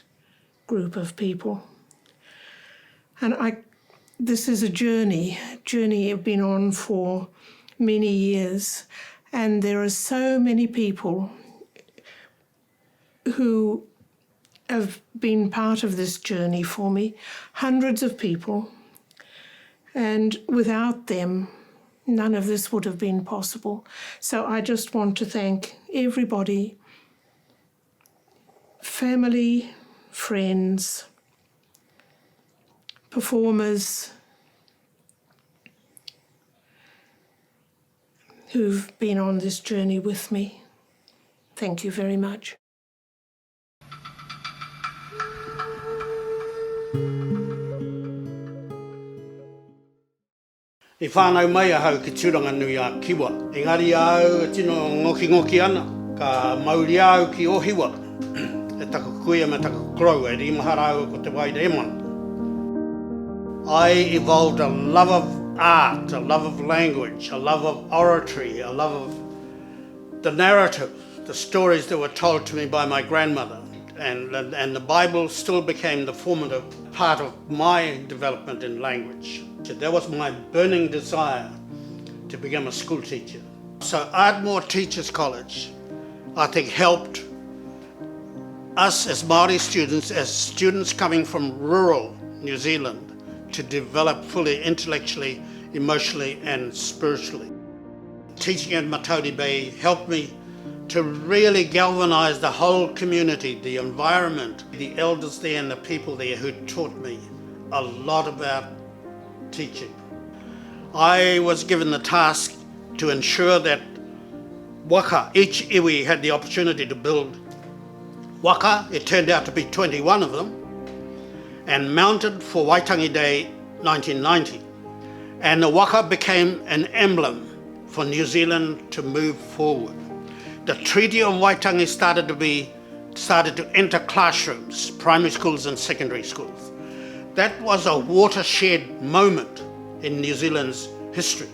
group of people. And I, this is a journey, journey I've been on for many years, and there are so many people who have been part of this journey for me, hundreds of people. And without them, none of this would have been possible. So I just want to thank everybody family, friends, performers who've been on this journey with me. Thank you very much. I whānau mai ahau ki Tūranganui-a-Kiwa, engari a au e tino ngokingoki ana, ka mauria au ki Ōhiwa e taku kuia me taku koroua e Rīmaha rāua ko Te Wai Rēmana. I evolved a love of art, a love of language, a love of oratory, a love of the narrative, the stories that were told to me by my grandmother. And, and the Bible still became the formative part of my development in language. That was my burning desire to become a school teacher. So Ardmore Teachers College, I think, helped us as Māori students, as students coming from rural New Zealand, to develop fully intellectually, emotionally and spiritually. Teaching at Matauri Bay helped me to really galvanise the whole community, the environment, the elders there and the people there who taught me a lot about teaching. I was given the task to ensure that waka, each iwi had the opportunity to build waka, it turned out to be 21 of them, and mounted for Waitangi Day 1990. And the waka became an emblem for New Zealand to move forward. The Treaty of Waitangi started to be started to enter classrooms, primary schools and secondary schools. That was a watershed moment in New Zealand's history.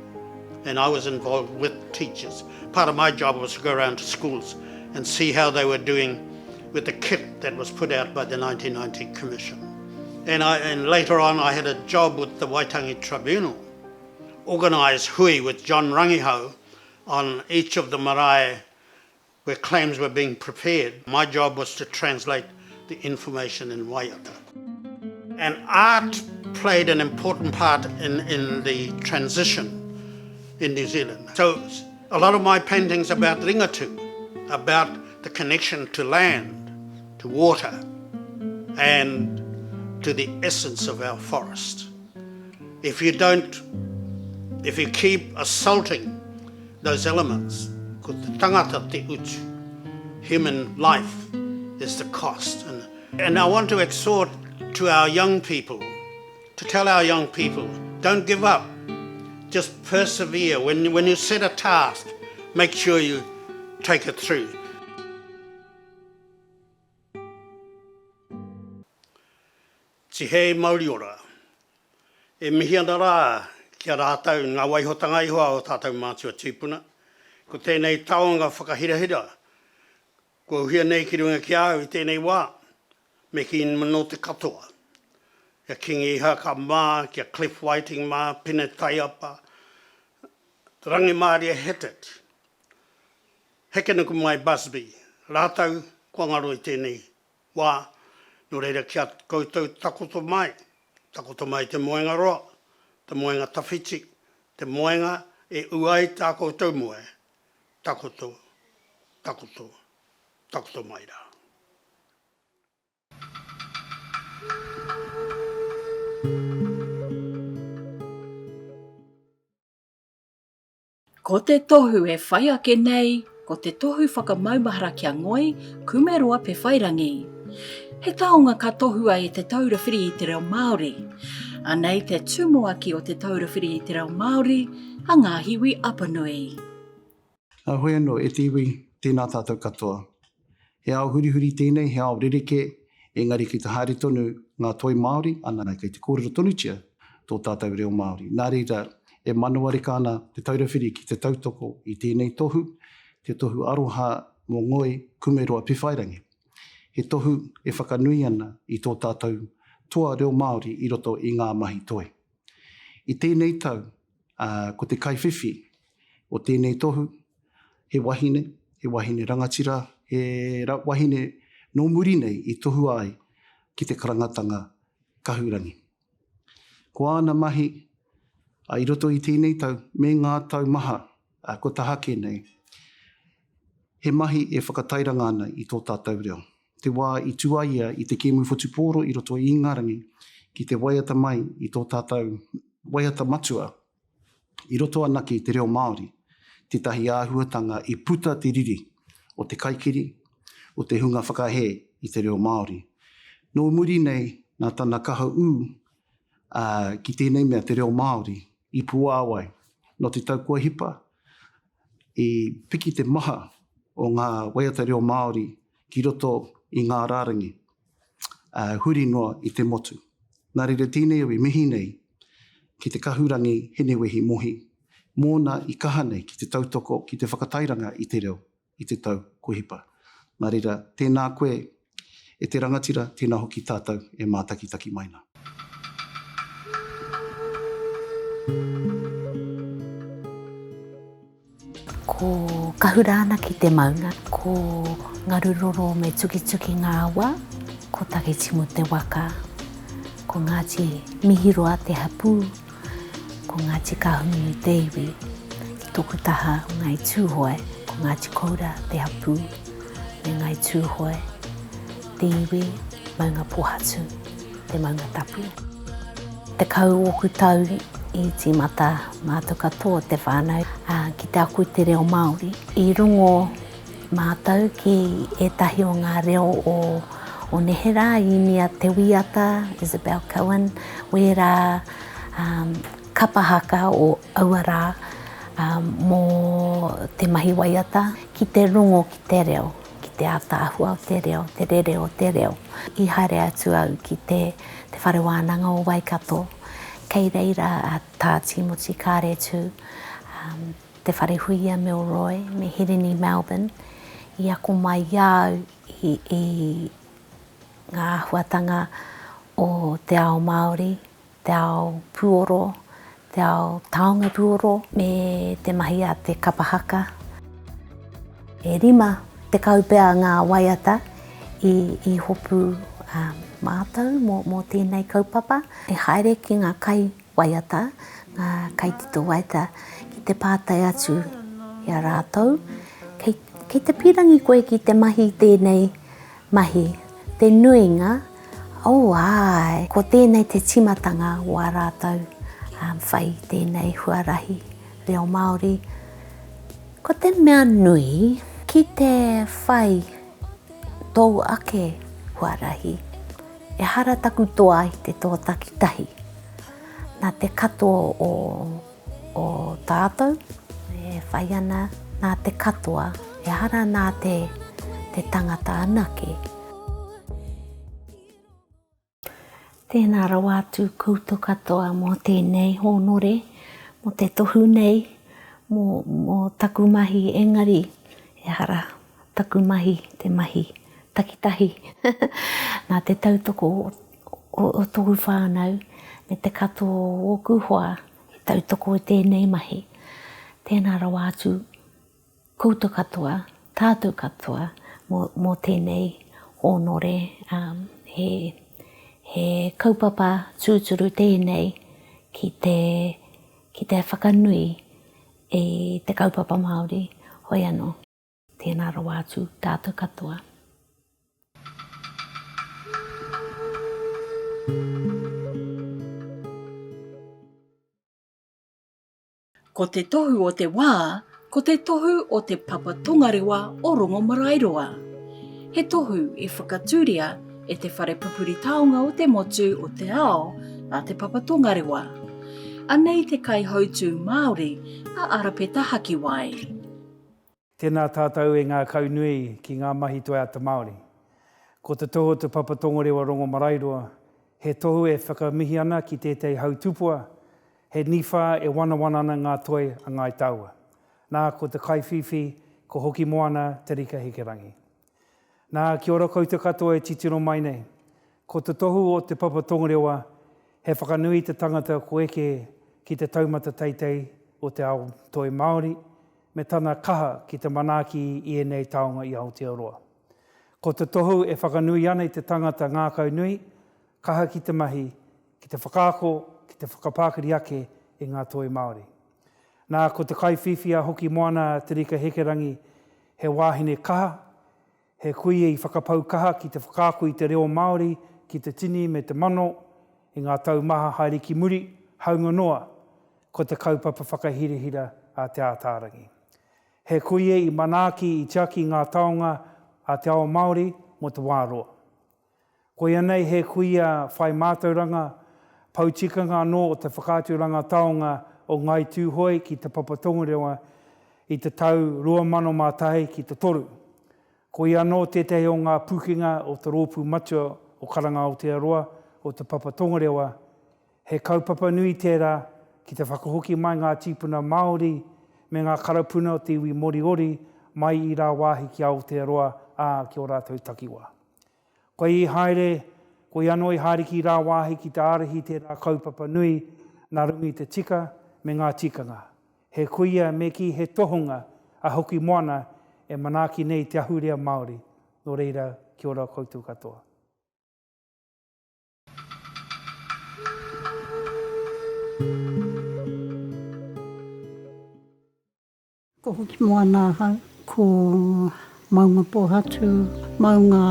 And I was involved with teachers. Part of my job was to go around to schools and see how they were doing with the kit that was put out by the 1990 Commission. And, I, and later on, I had a job with the Waitangi Tribunal, organised hui with John Rangihau on each of the marae where claims were being prepared. My job was to translate the information in waiata. And art played an important part in, in the transition in New Zealand. So a lot of my paintings about Ringatu, about the connection to land, to water, and to the essence of our forest. If you don't, if you keep assaulting those elements, ko te tangata te utu, human life is the cost. And, and I want to exhort to our young people, to tell our young people, don't give up. Just persevere. When, when you set a task, make sure you take it through. Tihei mauriora. E mihi ana rā ki a rātou ngā waihotanga iho a ō tātou mātua tīpuna. Ko tēnei taonga whakahirahira kua uhia nei ki runga ki a au i tēnei wā, me kī nō te katoa. Kia Kingi Ihaka mā, kia Cliff Whiting mā, Pine Taiapa, Rangimārie Hetet, Hekenukumai Busby, rātou kua ngaro i tēnei Wā, nō reira kia koutou takoto mai, takoto mai te moenga roa, te moenga tawhiti, te moenga E ū ai tā koutou moe, takoto, takoto, takoto mai rā. Ko te tohu e whai ake nei, ko te tohu whakamaumahara ki a Ngoi, Kumeroa Pewhairangi. He taonga ka tohua e Te Taura Whiri i te Reo Māori. Anei te tumuaki o Te Taura Whiri i te Reo Māori, a Ngāhiwi Apanui. Heoi anō, e te iwi, tēnā tātou katoa. He ao hurihuri tēnei, he ao rerekē, engari kei te haere tonu ngā toi Māori, ana, kei te kōrero tonutia tō tātou reo Māori. Nā reira, e manawareka ana Te Taura Whiri ki te tautoko i tēnei tohu, te tohu aroha mō Ngoi Kumeroa Piwhairangi. He tohu e whakanui ana i tō tātou toa reo Māori i roto i ngā mahi toi. I tēnei tau, ko te kaiwhiwhi o tēnei tohu, he wahine, he wahine rangatira, he wahine nō muri nei i tohua ai ki te karangatanga kahurangi. Ko āna mahi i roto i tēnei tau me ngā tau maha kua taha ake nei, he mahi e whakatairanga ana i tō tātou reo. Te wā i tū ai ia i te kēmu whutupōro i roto i Ingarangi ki te waiata mai i tō tātou waiata matua i roto anake i te reo Māori, tētahi āhuatanga i puta te riri o te kaikiri, o te hunga whakahē i te reo Māori. Nō muri nei, nā tana kaha ū ki tēnei mea te reo Māori i puāwai. Nō te tau kua hipa, i piki te maha o ngā waiata reo Māori ki roto i ngā rārangi, huri noa i te motu. Nā reira tēnei au e mihi nei ki te kahurangi Hinewehi Mohi, mōna i kaha nei ki te tautoko, ki te whakatairanga i te reo i te tau kua hipa. Nā reira, tēnā koe e te rangatira, tēnā hoki tātou e mātakitaki mai nā. Ko Kahurānaki te maunga, ko Ngaruroro me Tukituki ngā awa, ko Takitimu te waka, ko Ngāti Mihiroa te hapū, ko Ngāti Kahungunu te iwi. Ki tōku taha o Ngāi Tūhoe, ko Ngāti Koura te hapū, me Ngāi Tūhoe te iwi, Maungapōhatu te maunga tapu. 10 ōku tau i tīmata mātou katoa te whānau ki te ako i te reo Māori. I rongo mātou ki ētahi o ngā reo o, o neherā, Īnia Te Wīata, Isabel Cohen, wērā um, kapa haka o aua rā um, mō te mahi waiata, ki te rongo ki te reo. ki te ātaahua o te reo, te rere o te reo. I haere atu au ki te Te Whare Wānanga o Waikato, kei reira a Tā Tīmoti Kāretu, Te Wharehuia Milroy me Hirini Melbourne i ako mai i a au i ngā āhuatanga o te ao Māori, te ao puoro, te ao taonga puoro, me te mahi a te kapa haka. E 50 pea ngā waiata i, i hopu mātou mō, mō tēnei kaupapa. E haere ki ngā kai waiata, ngā kaitito waiata, ki te pātai atu i a rātou, kei, kei te pīrangi koe ki te mahi i tēnei mahi? Te nuinga, Oh āe, ko tēnei te tīmatanga o ā rātou whai i tēnei huarahi reo Māori. Ko te mea nui, ki te whai tōu ake huarahi, ehara taku toa i te toa takitahi. Nā te katoa o, o tātou e whai ana, nā te katoa, ehara nā te, te tangata anake. Tēnā rawa atu koutou katoa mō tēnei hōnore, mō te tohu nei, mō, mō taku mahi, engari ehara taku mahi te mahi takitahi. Nā te tautoko o, o, o tōku whānau me te katoa o ōku hoa i tautoko i tēnei mahi. Tēnā rawa atu Koutou katoa, tātou katoa, mō, mō tēnei hōnore, um, he, he kaupapa tūturu tēnei ki te, ki te whakanui. i te kaupapa Māori, hoi anō. Tēnā rawa atu tātou katoa. Ko te tohu o te wā, ko te tohu o Te Papa Tongarewa o Rongomaraeroa. He tohu i whakatūria e te whare pupuri taonga o te motu o te ao a Te Papa Tongarewa. Anei te kaihautū Māori a Arapeta Hakiwai. Tēnā tātou e ngākaunui ki ngā mahi toi a te Māori. Ko te tohu o Te Papa Tongarewa Rongomaraeroa, he tohu e whakamihi ana ki tētehi hau tupua, he niwha e wanawana ana ngā toi a Ngāi Taua. Nā, ko te kaiwhiwhi, ko Hokimoana Te Rika Hikerangi. Nā, kia ora koutou katoa e titiro mai nei. Ko te tohu o Te Papa Tongarewa, he whakanui i te tangata ko eke ki te taumata teitei o te ao toi Māori, me tana kaha ki te manaaki i ēnei taonga i Aotearoa. Ko te tohu e whakanui ana i te tangata ngākau nui, kaha ki te mahi, ki te whakaako, ki te whakapākiri ake i ngā toi Māori. Nā, ko te kaiwhiwhi a Hokimoana Te Rika Hekerangi he wāhine kaha, He kuia i whakapau kaha ki te whakaako i te reo Māori ki te tini me te mano i ngā tau maha haere ki muri, hāunga noa ko te kaupapa whakahirahira a Te Ātaarangi. He kuia i manaaki, i tiaki ngā taonga a te ao Māori mō te wā roa. Koia nei he kuia whai mātauranga, pou tikanga anō o te whakaaturanga taonga o Ngāi Tūhoe ki Te Papa Tongarewa i te tau 2001 ki te toru. Koia anō tētehi o ngā pūkenga o te rōpū matua o Karanga Aotearoa o Te Papa Tongarewa, he kaupapa nui tērā ki te whakahoki mai ngā tīpuna Māori me ngā karapuna o te iwi Moriori mai i rāwāhi ki Aotearoa, ā, ki ō rātou takiwā. Koe i haere, koe anō i haere ki rāwāhi ki te ārahi tērā kaupapa nui nā runga i te tika me ngā tikanga. He kuia me kī he tohunga a Hokimoana e manaaki nei te ahurea Māori, nō reira kia ora koutou katoa. Ko Hokimoana ahau, ko Maungapōhatu, maunga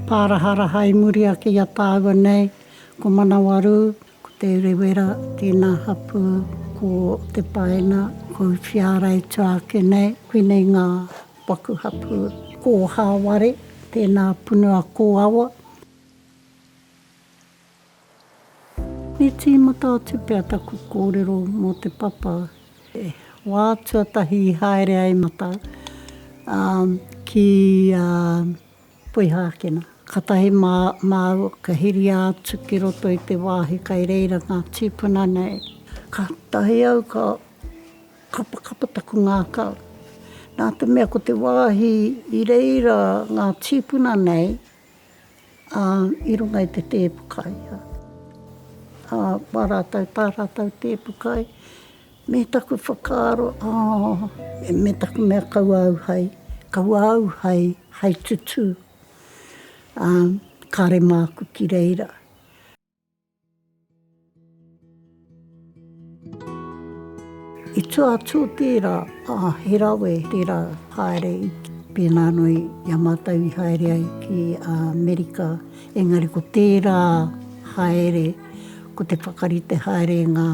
pāraharaha i muri ake i a tāua nei, ko Manawarū, ko Te Urewera tēnā hapū, ko Te Paena, ko Uwhiāra i tua ake nei, koinei ngā waku hapū. Ko Hāware, tēnā punua kōawa. Me tīmata atu pea taku kōrero mō te papa. Te wā tuatahi i haere ai mātou ki Poihākena. Katahi māua ka heria atu ki roto i te wāhi kai reira ngā tīpuna nei. Katahi au ka kapakapa taku ngākau. Nā te mea ko te wāhi i reira ngā tīpuna nei, Ā, i runga i te tēpu kai. Ā, wā rātou, tā rātou tēpu kai, me taku whakaaro, ā, me taku mea kaua au hai, kaua au hai, hai tutū, ā, kāre māku ki reira. I tua atu o tērā, ā, he rawe tērā haere i pēnā anō i a mātou i haere ai ki Amerika, engari ko tērā haere, ko te whakarite haere ngā,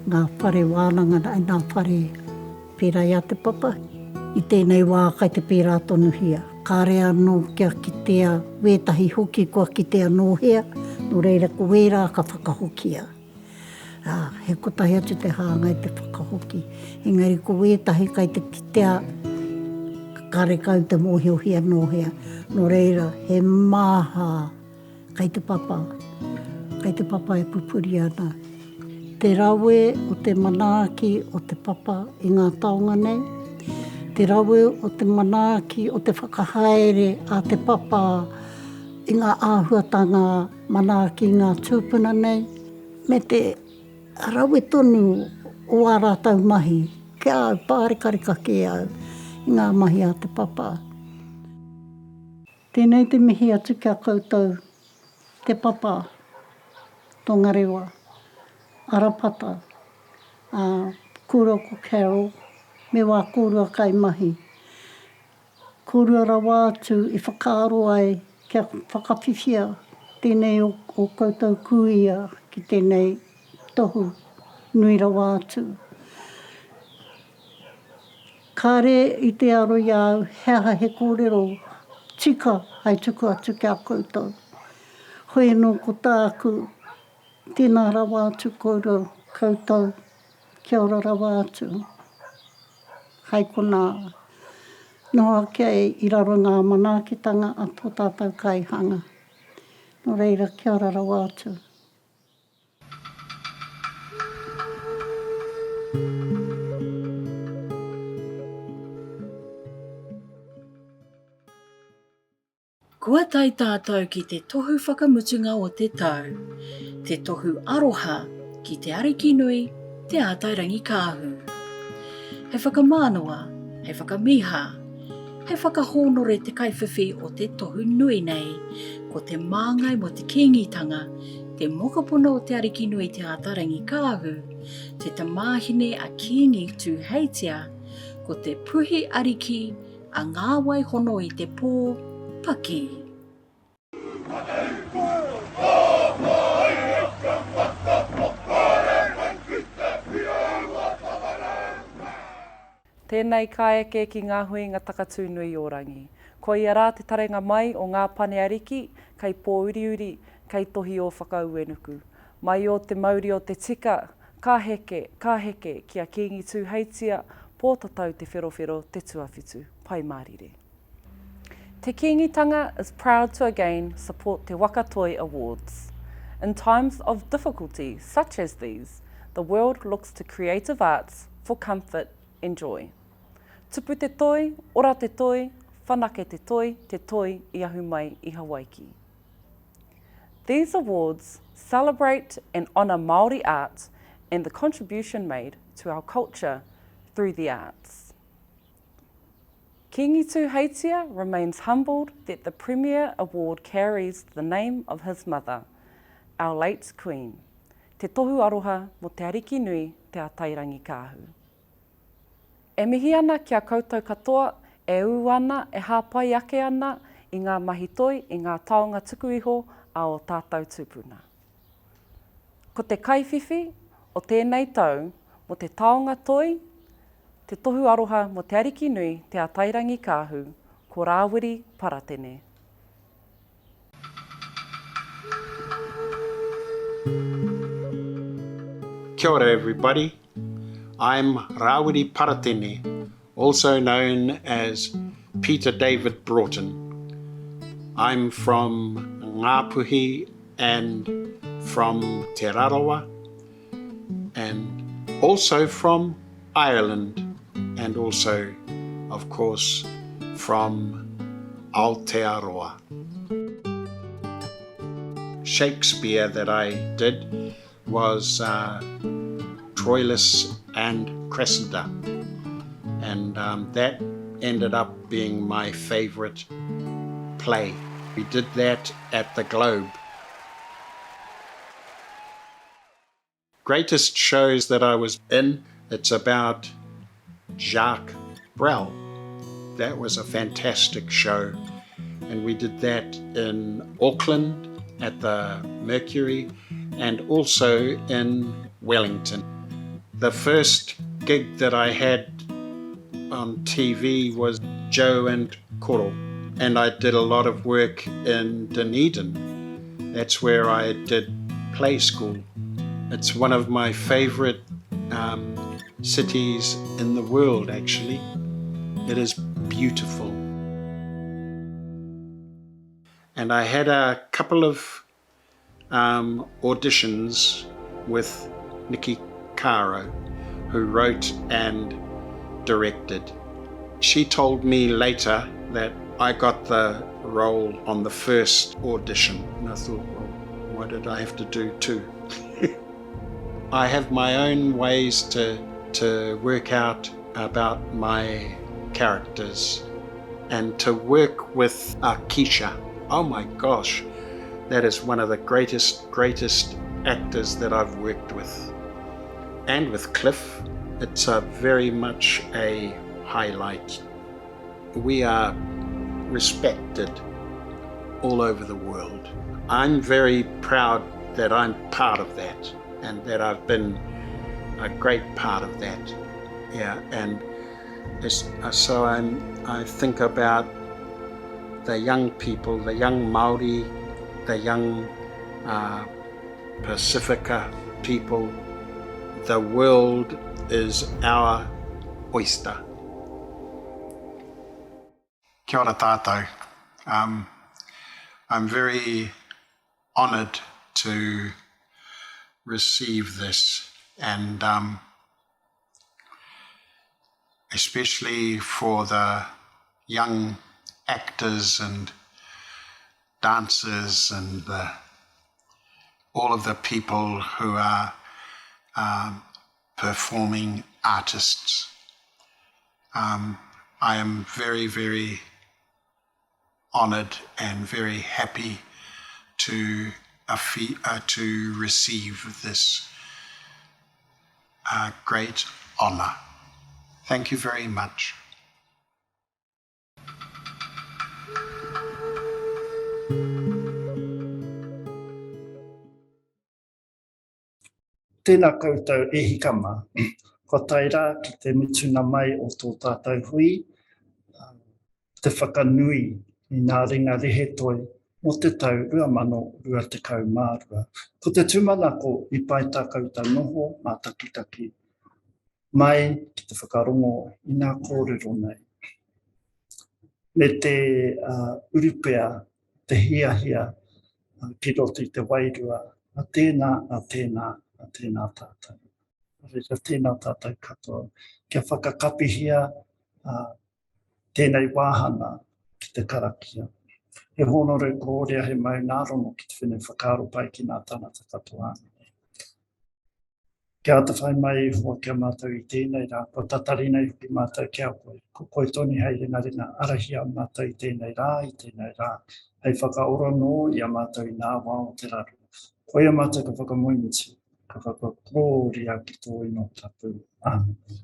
ngā whare wānanga, ngā whare pērā i a Te Papa. I tēnei wā kai te pērā tonuhia. Kāre anō kia kitea wētahi hoki kua kitea nō hea, nō reira ko wērā ka whakahokia. Ā, he kotahi atu te hāngai te whakahoki. Engari ko wētahi kai te kitea karekau te mōhiohia nō hea. Nō reira, he maha Kei te papa, kei te papa e pupuri ana. Te rawe o te manaaki o te papa i ngā taonga nei, te rawe o te manaaki o te whakahaere a te papa i ngā āhuatanga manaaki i ngā tūpuna nei, me te rawe tonu o ā rātou mahi. Ki a au, pārekareka kē au i ngā mahi a te papa. Tēnei te mihi atu ki a koutou, Te Papa, Tongarewa, Arapata, ā, kura ko Carol. me wā kōrua kaimahi. Kōrua rawa atu i whakaaro ai kia whakawhiwhia tēnei o ō koutou kūia ki tēnei tohu nui rawa atu. Kāre i te aro i a au he aha he kōrero tika hai tuku atu ki a koutou. Hoi anō ko tāku, tēnā rawa atu kōrua, koutou, kia ora rawa atu. Hai konā, noho ake ai i raro ngā manaakitanga a tō tātou Kaihanga. Nō reira, kia ora rawa atu. Kua tae tātou ki te tohu whakamutunga o te tau, te tohu aroha ki Te Arikinui, Te Ātairangikaahu. Hei whakamānawa, hei whakamiha, hei whakahōnore te kaiwhiwhi o te tohu nui nei, ko te māngai mō te Kīngitanga, te mokopuna o Te Arikinui Te Ātairangikaahu, te tamāhine a Kīngi Tūheitia, ko te Puhi Ariki a ngā wai hono i te pō, paki. Tēnei ka eke ki ngā huinga takatū nui o Rangi. Koia rā te tarenga mai o ngā pane ariki kei pōuriuri, kei tohi ō whakauenuku. Mai o te mauri o te tika, ka heke, ka heke ki a Kīngi Tūheitia, Pōtatau Te Wherowhero Te Tuawhitu, Pai Mārire. Te Kīngitanga is proud to again support Te Waka Toi Awards. In times of difficulty such as these, the world looks to creative arts for comfort and joy. Tupu te toi, ora te toi, whanake te toi, te toi i ahu mai i Hawaiki. These awards celebrate and honour Māori art and the contribution made to our culture through the arts. Kīngi Tūheitia remains humbled that the Premier Award carries the name of his mother, our late Queen, Te Tohu Aroha mō Te Arikinui Te Atairangikaahu. E mihi ana ki a koutou katoa e ū ana, e hāpai ake ana i ngā mahi toi, i ngā taonga tuku iho a ō tātou tūpuna. Ko te kaiwhiwhi o tēnei tau mō te taonga toi, te tohu aroha mō Te Arikinui Te Atairangikaahu, ko Rāwiri Paratene. Kia ora everybody, I'm Rawiri Paratene, also known as Peter David Broughton. I'm from Ngāpuhi and from Te Rarawa and also from Ireland and also, of course, from Aotearoa. Shakespeare that I did was uh, Troilus and Cressida. And um, that ended up being my favourite play. We did that at the Globe. Greatest shows that I was in, it's about Jacques Brel. That was a fantastic show. And we did that in Auckland at the Mercury and also in Wellington. The first gig that I had on TV was Joe and Koro, and I did a lot of work in Dunedin. That's where I did play school. It's one of my favorite um, cities in the world, actually. It is beautiful. And I had a couple of um, auditions with Nikki Caro, who wrote and directed. She told me later that I got the role on the first audition. And I thought, well, why did I have to do two? I have my own ways to, to work out about my characters and to work with Akisha. Oh my gosh, that is one of the greatest, greatest actors that I've worked with. And with Cliff. It's a very much a highlight. We are respected all over the world. I'm very proud that I'm part of that and that I've been a great part of that. Yeah, and uh, so I'm, I think about the young people, the young Maori, the young uh, Pacifica people. The world is our oyster. Kia ora tātou. Um, I'm very honoured to receive this and um, especially for the young actors and dancers and the, all of the people who are um, performing artists. Um, I am very, very honoured and very happy to, uh, to receive this uh, great honour. Thank you very much. Tēnā koutou e hika mā. Kua tae rā ki te mutuna mai o tō tātou hui, te whakanui i ngā ringa rehe toi mō te tau 2022. Ko te tūmanako i pai tā koutou noho mātakitaki mai ki te whakarongo i ngā kōrero nei. Me te urupea te hiahia ki roto i te wairua a tēnā, a tēnā, a tēnā tātou. Nō reira, tēnā tātou katoa. Kia whakakapihia tēnei wāhanga ki te karakia. He hōnore kōrea, he maunārongo ki te whenua whakaaro pai ki ngā tāngata katoa. Kia atawhai mai e Ihowa ki a mātou i tēnei rā, kua tatari nei hoki mātou ki a koe. Ko koe tonu hei ringaringa ārahi a mātou i tēnei rā, i tēnei rā, hei whakaora nō i a mātou i ngā wā o te raru. Koia mātou ka whakamoemiti, ka whakakorōria ki tō ingoa tapu. Āmine.